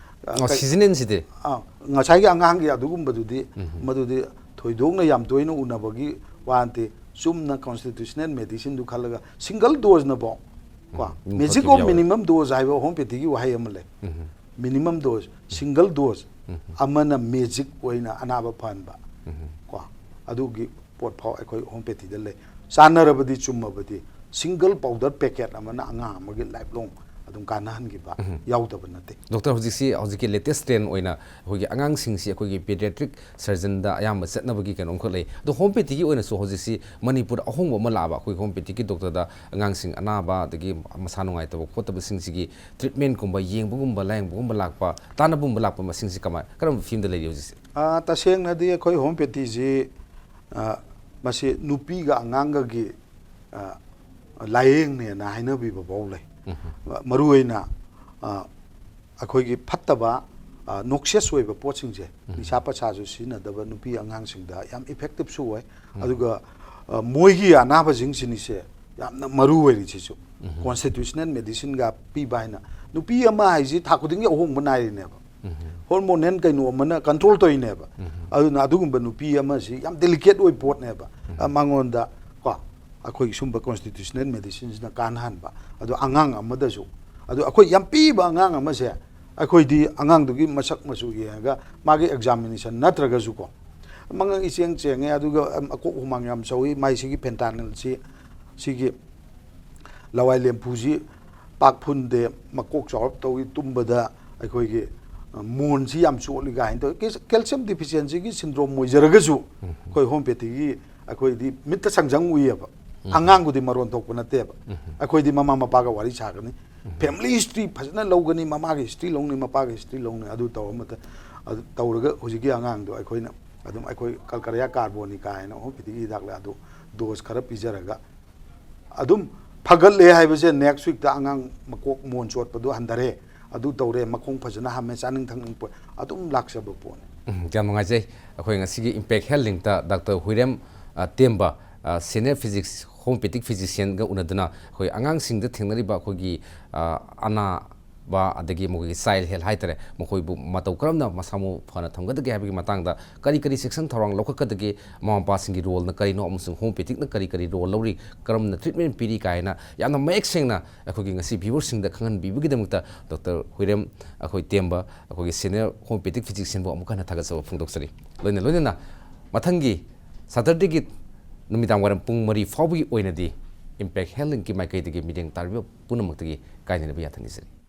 ꯑ, ꯑꯣ, ꯀꯩ- ꯁꯤꯖꯅꯦꯜꯁꯤꯗꯤ? ꯑ, ꯉꯁꯥꯏꯒꯤ ꯑꯉꯥꯡꯒꯤ ꯑꯗꯨꯒꯨꯝꯕꯗꯨꯗꯤ, ꯃꯗꯨꯗꯤ ꯊꯣꯏꯗꯣꯛꯅ ꯌꯥꯝ ꯇꯣꯏꯅ ꯎꯅꯕꯒꯤ ꯋꯥ ꯅꯠꯇꯦ꯫ ꯆꯨꯝꯅ ꯀꯣꯟꯁꯇꯤꯇ꯭ꯌꯨꯁꯅꯦꯜ ꯃꯦꯗꯤꯁꯤꯟꯗꯨ ꯈꯜꯂꯒ ꯁꯤꯡꯒꯜ ꯗꯣꯁꯅꯕꯣ, ꯀꯣ, ꯎꯝ, ꯃꯦꯖꯤꯛ ꯐꯠꯇꯕ ꯑꯣꯐ ꯌꯥꯎꯋꯦ꯫ ꯃꯤꯅꯤꯃꯝ ꯗꯣꯁ ꯍꯥꯏꯕ ꯍꯣꯃꯤꯑꯣꯄꯦꯊꯤꯒꯤ ꯋꯥꯍꯩ ꯑꯃ ꯂꯩ꯫ ꯎꯝ꯫ ꯃꯤꯅꯤꯃꯝ ꯗꯣꯁ, ꯁꯤꯡꯒꯜ ꯗꯣꯁ ꯑꯃꯅ ꯃꯦꯖꯤꯛ ꯑꯣꯏꯅ ꯑꯅꯥꯕ ꯐꯍꯟꯕ, ꯀꯣ, ꯑꯗꯨꯒꯤ ꯄꯣꯠ ꯐꯥꯎ ꯑꯩꯈꯣꯏ ꯍꯣꯃꯤꯑꯣꯄꯦꯊꯤꯗ ꯂꯩ꯫ ꯆꯥꯟꯅꯔꯕꯗꯤ, ꯆꯨꯝꯃꯕꯗꯤ, ꯁꯤꯡꯒꯜ ꯄꯥꯎꯗꯔ ꯄꯦꯀꯦꯠ ꯑꯃꯅ ꯑꯉꯥꯡ ꯑꯃꯒꯤ ꯂꯥꯏꯐ ꯂꯣꯡ ꯑꯗꯨꯝ ꯀꯥꯟꯅꯍꯟꯈꯤꯕ ꯌꯥꯎꯗꯕ ꯅꯠꯇꯦ꯫ ꯗꯣꯛꯇꯔ, ꯍꯧꯖꯤꯛꯁꯤ, ꯍꯧꯖꯤꯛꯀꯤ ꯂꯦꯇꯦꯁ ꯇ꯭ꯔꯦꯟ ꯑꯣꯏꯅ ꯑꯩꯈꯣꯏꯒꯤ ꯑꯉꯥꯡꯁꯤꯡꯁꯤ ꯑꯩꯈꯣꯏꯒꯤ ꯄꯦꯗꯤꯌꯥꯇ꯭ꯔꯤꯛ ꯁꯔꯖꯟꯗ ꯑꯌꯥꯝꯕ ꯆꯠꯅꯕꯒꯤ ꯀꯩꯅꯣꯝꯈꯛ ꯂꯩ꯫ ꯑꯗꯣ ꯍꯣꯃꯤꯑꯣꯄꯦꯊꯤꯒꯤ ꯑꯣꯏꯅꯁꯨ ꯍꯧꯖꯤꯛꯁꯤ ꯃꯅꯤꯄꯨꯔꯗ ꯑꯍꯣꯡꯕ ꯑꯃ ꯂꯥꯛꯑꯕ, ꯑꯩꯈꯣꯏ ꯍꯣꯃꯤꯑꯣꯄꯦꯊꯤꯛꯀꯤ ꯗꯣꯛꯇꯔꯗ ꯑꯉꯥꯡꯁꯤꯡ ꯑꯅꯥꯕ ꯑꯗꯒꯤ ꯃꯁꯥ ꯅꯨꯡꯉꯥꯏꯇꯕ ꯈꯣꯠꯇꯕꯁꯤꯡꯁꯤꯒꯤ ꯇ꯭ꯔꯤꯠꯃꯦꯟꯒꯨꯝꯕ, ꯌꯦꯡꯕꯒꯨꯝꯕ, ꯂꯥꯌꯦꯡꯕꯒꯨꯝꯕ ꯂꯥꯛꯄ, ꯇꯥꯟꯅꯕꯒꯨꯝꯕ ꯂꯥꯛꯄ, ꯃꯁꯤꯡꯁꯤ ꯀꯃꯥꯏ, ꯀꯔꯝꯕ ꯐꯤꯕꯝꯗ ꯂꯩꯔꯤ ꯍꯧꯖꯤꯛꯁꯦ? ꯑꯥ, ꯇꯁꯦꯡꯅꯗꯤ ꯑꯩꯈꯣꯏ ꯍꯣꯃꯤꯑꯣꯄꯦꯊꯤꯁꯤ, ꯑꯥ, ꯃꯁꯤ ꯅꯨꯄꯤꯒ ꯑꯉꯥꯡꯒꯒꯤ, ꯑꯥ, ꯂꯥꯏꯌꯦꯡꯅꯦꯅ ꯍꯥꯏꯅꯕꯤꯕ ꯐꯥꯎ ꯂꯩ꯫ ꯃꯔꯨꯑꯣꯏꯅ, ꯑꯥ, ꯑꯩꯈꯣꯏꯒꯤ ꯐꯠꯇꯕ, ꯑꯥ, ꯅꯣꯛꯁꯤꯌꯁ ꯑꯣꯏꯕ ꯄꯣꯠꯁꯤꯡꯁꯦ, ꯅꯤꯁꯥ ꯄꯁꯥꯁꯨ ꯁꯤꯖꯤꯟꯅꯗꯕ ꯅꯨꯄꯤ ꯑꯉꯥꯡꯁꯤꯡꯗ ꯌꯥꯝ ꯏꯐꯦꯛꯇꯤꯞꯁꯨ ꯑꯣꯏ꯫ ꯑꯗꯨꯒ, ꯑꯥ, ꯃꯣꯏꯒꯤ ꯑꯅꯥꯕꯁꯤꯡꯁꯤꯅꯤꯁꯦ ꯌꯥꯝꯅ ꯃꯔꯨ ꯑꯣꯏꯔꯤꯁꯤꯁꯨ꯫ ꯀꯣꯟꯁꯇꯤꯇ꯭ꯌꯨꯁꯅꯦꯜ ꯃꯦꯗꯤꯁꯤꯟꯒ ꯄꯤꯕ ꯍꯥꯏꯅ, ꯅꯨꯄꯤ ꯑꯃ ꯍꯥꯏꯁꯤ ꯊꯥ ꯈꯨꯗꯤꯡꯒꯤ ꯑꯍꯣꯡꯕ ꯅꯥꯏꯔꯤꯅꯦꯕ꯫ ꯍꯣꯔꯃꯣꯅꯦꯜ ꯀꯩꯅꯣ ꯑꯃꯅ ꯀꯟꯇ꯭ꯔꯣꯜ ꯇꯧꯔꯤꯅꯦꯕ꯫ ꯑꯗꯨꯅ ꯑꯗꯨꯒꯨꯝꯕ ꯅꯨꯄꯤ ꯑꯃꯁꯤ ꯌꯥꯝ ꯗꯦꯂꯤꯀꯦꯠ ꯑꯣꯏꯕ ꯄꯣꯠꯅꯦꯕ꯫ ꯑ, ꯃꯉꯣꯟꯗ, ꯀꯣ, ꯑꯩꯈꯣꯏꯒꯤ ꯁꯨꯝꯕ ꯀꯣꯟꯁꯇꯤꯇ꯭ꯌꯨꯁꯅꯦꯜ ꯃꯦꯗꯤꯁꯤꯟꯁꯤꯅ ꯀꯥꯟꯅꯍꯟꯕ꯫ ꯑꯗꯣ ꯑꯉꯥꯡ ꯑꯃꯗꯁꯨ, ꯑꯗꯣ ꯑꯩꯈꯣꯏ ꯌꯥꯝ ꯄꯤꯕ ꯑꯉꯥꯡ ꯑꯃꯁꯦ, ꯑꯩꯈꯣꯏꯗꯤ ꯑꯉꯥꯡꯗꯨꯒꯤ ꯃꯁꯛ ꯃꯆꯨ ꯌꯦꯡꯉꯒ ꯃꯥꯒꯤ ꯑꯦꯛꯖꯥꯃꯤꯅꯦꯁꯟ ꯅꯠꯇ꯭ꯔꯒꯁꯨꯀꯣ, ꯃꯉꯛ ꯏꯆꯦꯡ ꯆꯦꯡꯉꯦ, ꯑꯗꯨꯒ, ꯑꯝ, ꯑꯀꯣꯛ ꯍꯨꯃꯥꯡ ꯌꯥꯝ ꯁꯧꯏ, ꯃꯥꯏꯁꯤꯒꯤ ꯐꯦꯟꯇꯥꯅꯤꯜꯁꯤ, ꯁꯤꯒꯤ ꯂꯋꯥꯏ ꯂꯦꯝꯐꯨꯁꯤ ꯄꯥꯛ ꯐꯨꯟꯗꯦ, ꯃꯀꯣꯛ ꯆꯥꯎꯔꯞ ꯇꯧꯏ, ꯇꯨꯝꯕꯗ ꯑꯩꯈꯣꯏꯒꯤ, ꯑ, ꯃꯣꯟꯁꯤ ꯌꯥꯝ ꯆꯣꯠꯂꯤ ꯀꯥꯏꯅ ꯇꯧꯏ꯫ ꯀꯦꯜ-, ꯀꯦꯜꯁꯤꯌꯝ ꯗꯤꯐꯤꯁꯤꯌꯦꯟꯁꯤꯒꯤ ꯁꯤꯟꯗ꯭ꯔꯣꯝ ꯑꯣꯏꯖꯔꯒꯁꯨ, ꯑꯩꯈꯣꯏ ꯍꯣꯃꯤꯑꯣꯄꯦꯊꯤꯒꯤ, ꯑꯩꯈꯣꯏꯗꯤ ꯃꯤꯠꯇ ꯁꯪꯁꯪ ꯎꯏꯌꯦꯕ꯫ ꯑꯉꯥꯡꯕꯨꯗꯤ ꯃꯔꯣꯟ ꯊꯣꯛꯄ ꯅꯠꯇꯦꯕ꯫ ꯑꯩꯈꯣꯏꯗꯤ ꯃꯃꯥ ꯃꯄꯥꯒ ꯋꯥꯔꯤ ꯁꯥꯒꯅꯤ, ꯐꯦꯃꯤꯂꯤ ꯍꯤꯁꯇ꯭ꯔꯤ ꯐꯖꯅ ꯂꯧꯒꯅꯤ, ꯃꯃꯥꯒꯤ ꯍꯤꯁꯇ꯭ꯔꯤ ꯂꯧꯅꯤ, ꯃꯄꯥꯒꯤ ꯍꯤꯁꯇ꯭ꯔꯤ ꯂꯧꯅꯤ, ꯑꯗꯨ ꯇꯧꯔ ꯃꯇꯝ, ꯑꯗꯨ ꯇꯧꯔꯒ ꯍꯧꯖꯤꯛꯀꯤ ꯑꯉꯥꯡꯗꯣ ꯑꯩꯈꯣꯏꯅ ꯑꯗꯨꯝ ꯑꯩꯈꯣꯏ ꯀꯜꯀꯔꯤꯌꯥ ꯀꯥꯔꯕꯣꯅꯤ ꯀꯥꯏꯅ ꯍꯣꯃꯤꯑꯣꯄꯦꯊꯤꯒꯤ ꯍꯤꯗꯥꯛ ꯂꯩ, ꯑꯗꯨ ꯗꯣꯁ ꯈꯔ ꯄꯤꯖꯔꯒ ꯑꯗꯨꯝ ꯐꯒꯠꯂꯦ ꯍꯥꯏꯕꯁꯦ, ꯅꯦꯛꯁ ꯋꯤꯛꯇ ꯑꯉꯥꯡ ꯃꯀꯣꯛ ꯃꯣꯟ ꯆꯣꯠꯄꯗꯣ ꯍꯟꯊꯔꯦ, ꯑꯗꯨ ꯇꯧꯔꯦ, ꯃꯈꯣꯡ ꯐꯖꯅ ꯍꯥꯝꯃꯦ, ꯆꯥꯅꯤꯡ ꯊꯛꯅꯤꯡ ꯄꯣꯛꯑꯦ, ꯑꯗꯨꯝ ꯂꯥꯛꯆꯕ ꯄꯣꯠꯅꯤ꯫ ꯎꯝ, ꯌꯥꯝ ꯅꯨꯡꯉꯥꯏꯖꯩ꯫ ꯑꯩꯈꯣꯏ ꯉꯁꯤꯒꯤ ꯏꯝꯄꯦꯛ ꯍꯦꯜꯊ ꯂꯤꯡꯇ ꯗꯥꯛꯇꯔ ꯍꯨꯏꯔꯦꯝ, ꯑ, ꯇꯦꯝꯕ, ꯑ, ꯁꯦꯅꯤꯌꯔ ꯐꯤꯖꯤꯛꯁ, ꯍꯣꯃꯤꯑꯣꯄꯦꯊꯤꯛ ꯐꯤꯖꯤꯁꯤꯌꯟꯒ ꯎꯅꯗꯨꯅ ꯑꯩꯈꯣꯏ ꯑꯉꯥꯡꯁꯤꯡꯗ ꯊꯦꯡꯅꯔꯤꯕ ꯑꯩꯈꯣꯏꯒꯤ, ꯑ, ꯑꯅꯥꯕ, ꯑꯗꯒꯤ ꯃꯈꯣꯏꯒꯤ ꯆꯥꯏꯜ ꯍꯦꯜꯊ ꯍꯥꯏꯇꯥꯔꯦ, ꯃꯈꯣꯏꯕꯨ ꯃꯇꯧ ꯀꯔꯝꯅ ꯃꯁꯥ ꯃꯎ ꯐꯅ ꯊꯝꯒꯗꯒꯦ ꯍꯥꯏꯕꯒꯤ ꯃꯇꯥꯡꯗ ꯀꯔꯤ ꯀꯔꯤ ꯆꯦꯛꯁꯤꯟ ꯊꯧꯔꯥꯡ ꯂꯧꯈꯠꯀꯗꯒꯦ, ꯃꯃꯥ ꯃꯄꯥꯁꯤꯡꯒꯤ ꯔꯣꯜꯅ ꯀꯔꯤꯅꯣ ꯑꯃꯁꯨꯡ ꯍꯣꯃꯤꯑꯣꯄꯦꯊꯤꯛꯅ ꯀꯔꯤ ꯀꯔꯤ ꯔꯣꯜ ꯂꯧꯔꯤ, ꯀꯔꯝꯅ ꯇ꯭ꯔꯤꯠꯃꯦꯟ ꯄꯤꯔꯤ ꯀꯥꯏꯅ ꯌꯥꯝꯅ ꯃꯌꯦꯛ ꯁꯦꯡꯅ ꯑꯩꯈꯣꯏꯒꯤ ꯉꯁꯤ ꯚ꯭ꯌꯨꯋꯔꯁꯤꯡꯗ ꯈꯪꯍꯟꯕꯤꯕꯒꯤꯗꯃꯛꯇ ꯗꯥꯛꯇꯔ ꯍꯨꯏꯔꯦꯝ ꯑꯩꯈꯣꯏ ꯇꯦꯝꯕ, ꯑꯩꯈꯣꯏꯒꯤ ꯁꯦꯅꯤꯌꯔ ꯍꯣꯃꯤꯑꯣꯄꯦꯊꯤꯛ ꯐꯤꯖꯤꯁꯤꯌꯟꯕꯨ ꯑꯃꯨꯛ ꯍꯟꯅ ꯊꯥꯒꯠꯆꯕ ꯐꯣꯡꯗꯣꯛꯆꯔꯤ꯫ ꯂꯣꯏꯅ ꯂꯣꯏꯅꯅ ꯃꯊꯪꯒꯤ ꯁꯇꯔꯗꯦꯒꯤ ꯅꯨꯃꯤꯗꯥꯡ ꯋꯥꯏꯔꯝ ꯄꯨꯡ ꯃꯔꯤ ꯐꯥꯎꯕꯒꯤ ꯑꯣꯏꯅꯗꯤ ꯏꯝꯄꯦꯛ ꯍꯦꯜꯊ ꯂꯤꯡꯀꯤ ꯃꯥꯏꯀꯩꯗꯒꯤ ꯃꯤꯠꯌꯦꯡ ꯇꯥꯕꯤꯕ ꯄꯨꯝꯅꯃꯛꯇꯒꯤ ꯀꯥꯏꯅꯅꯕ ꯌꯥꯊꯪ ꯅꯤꯖꯔꯤ꯫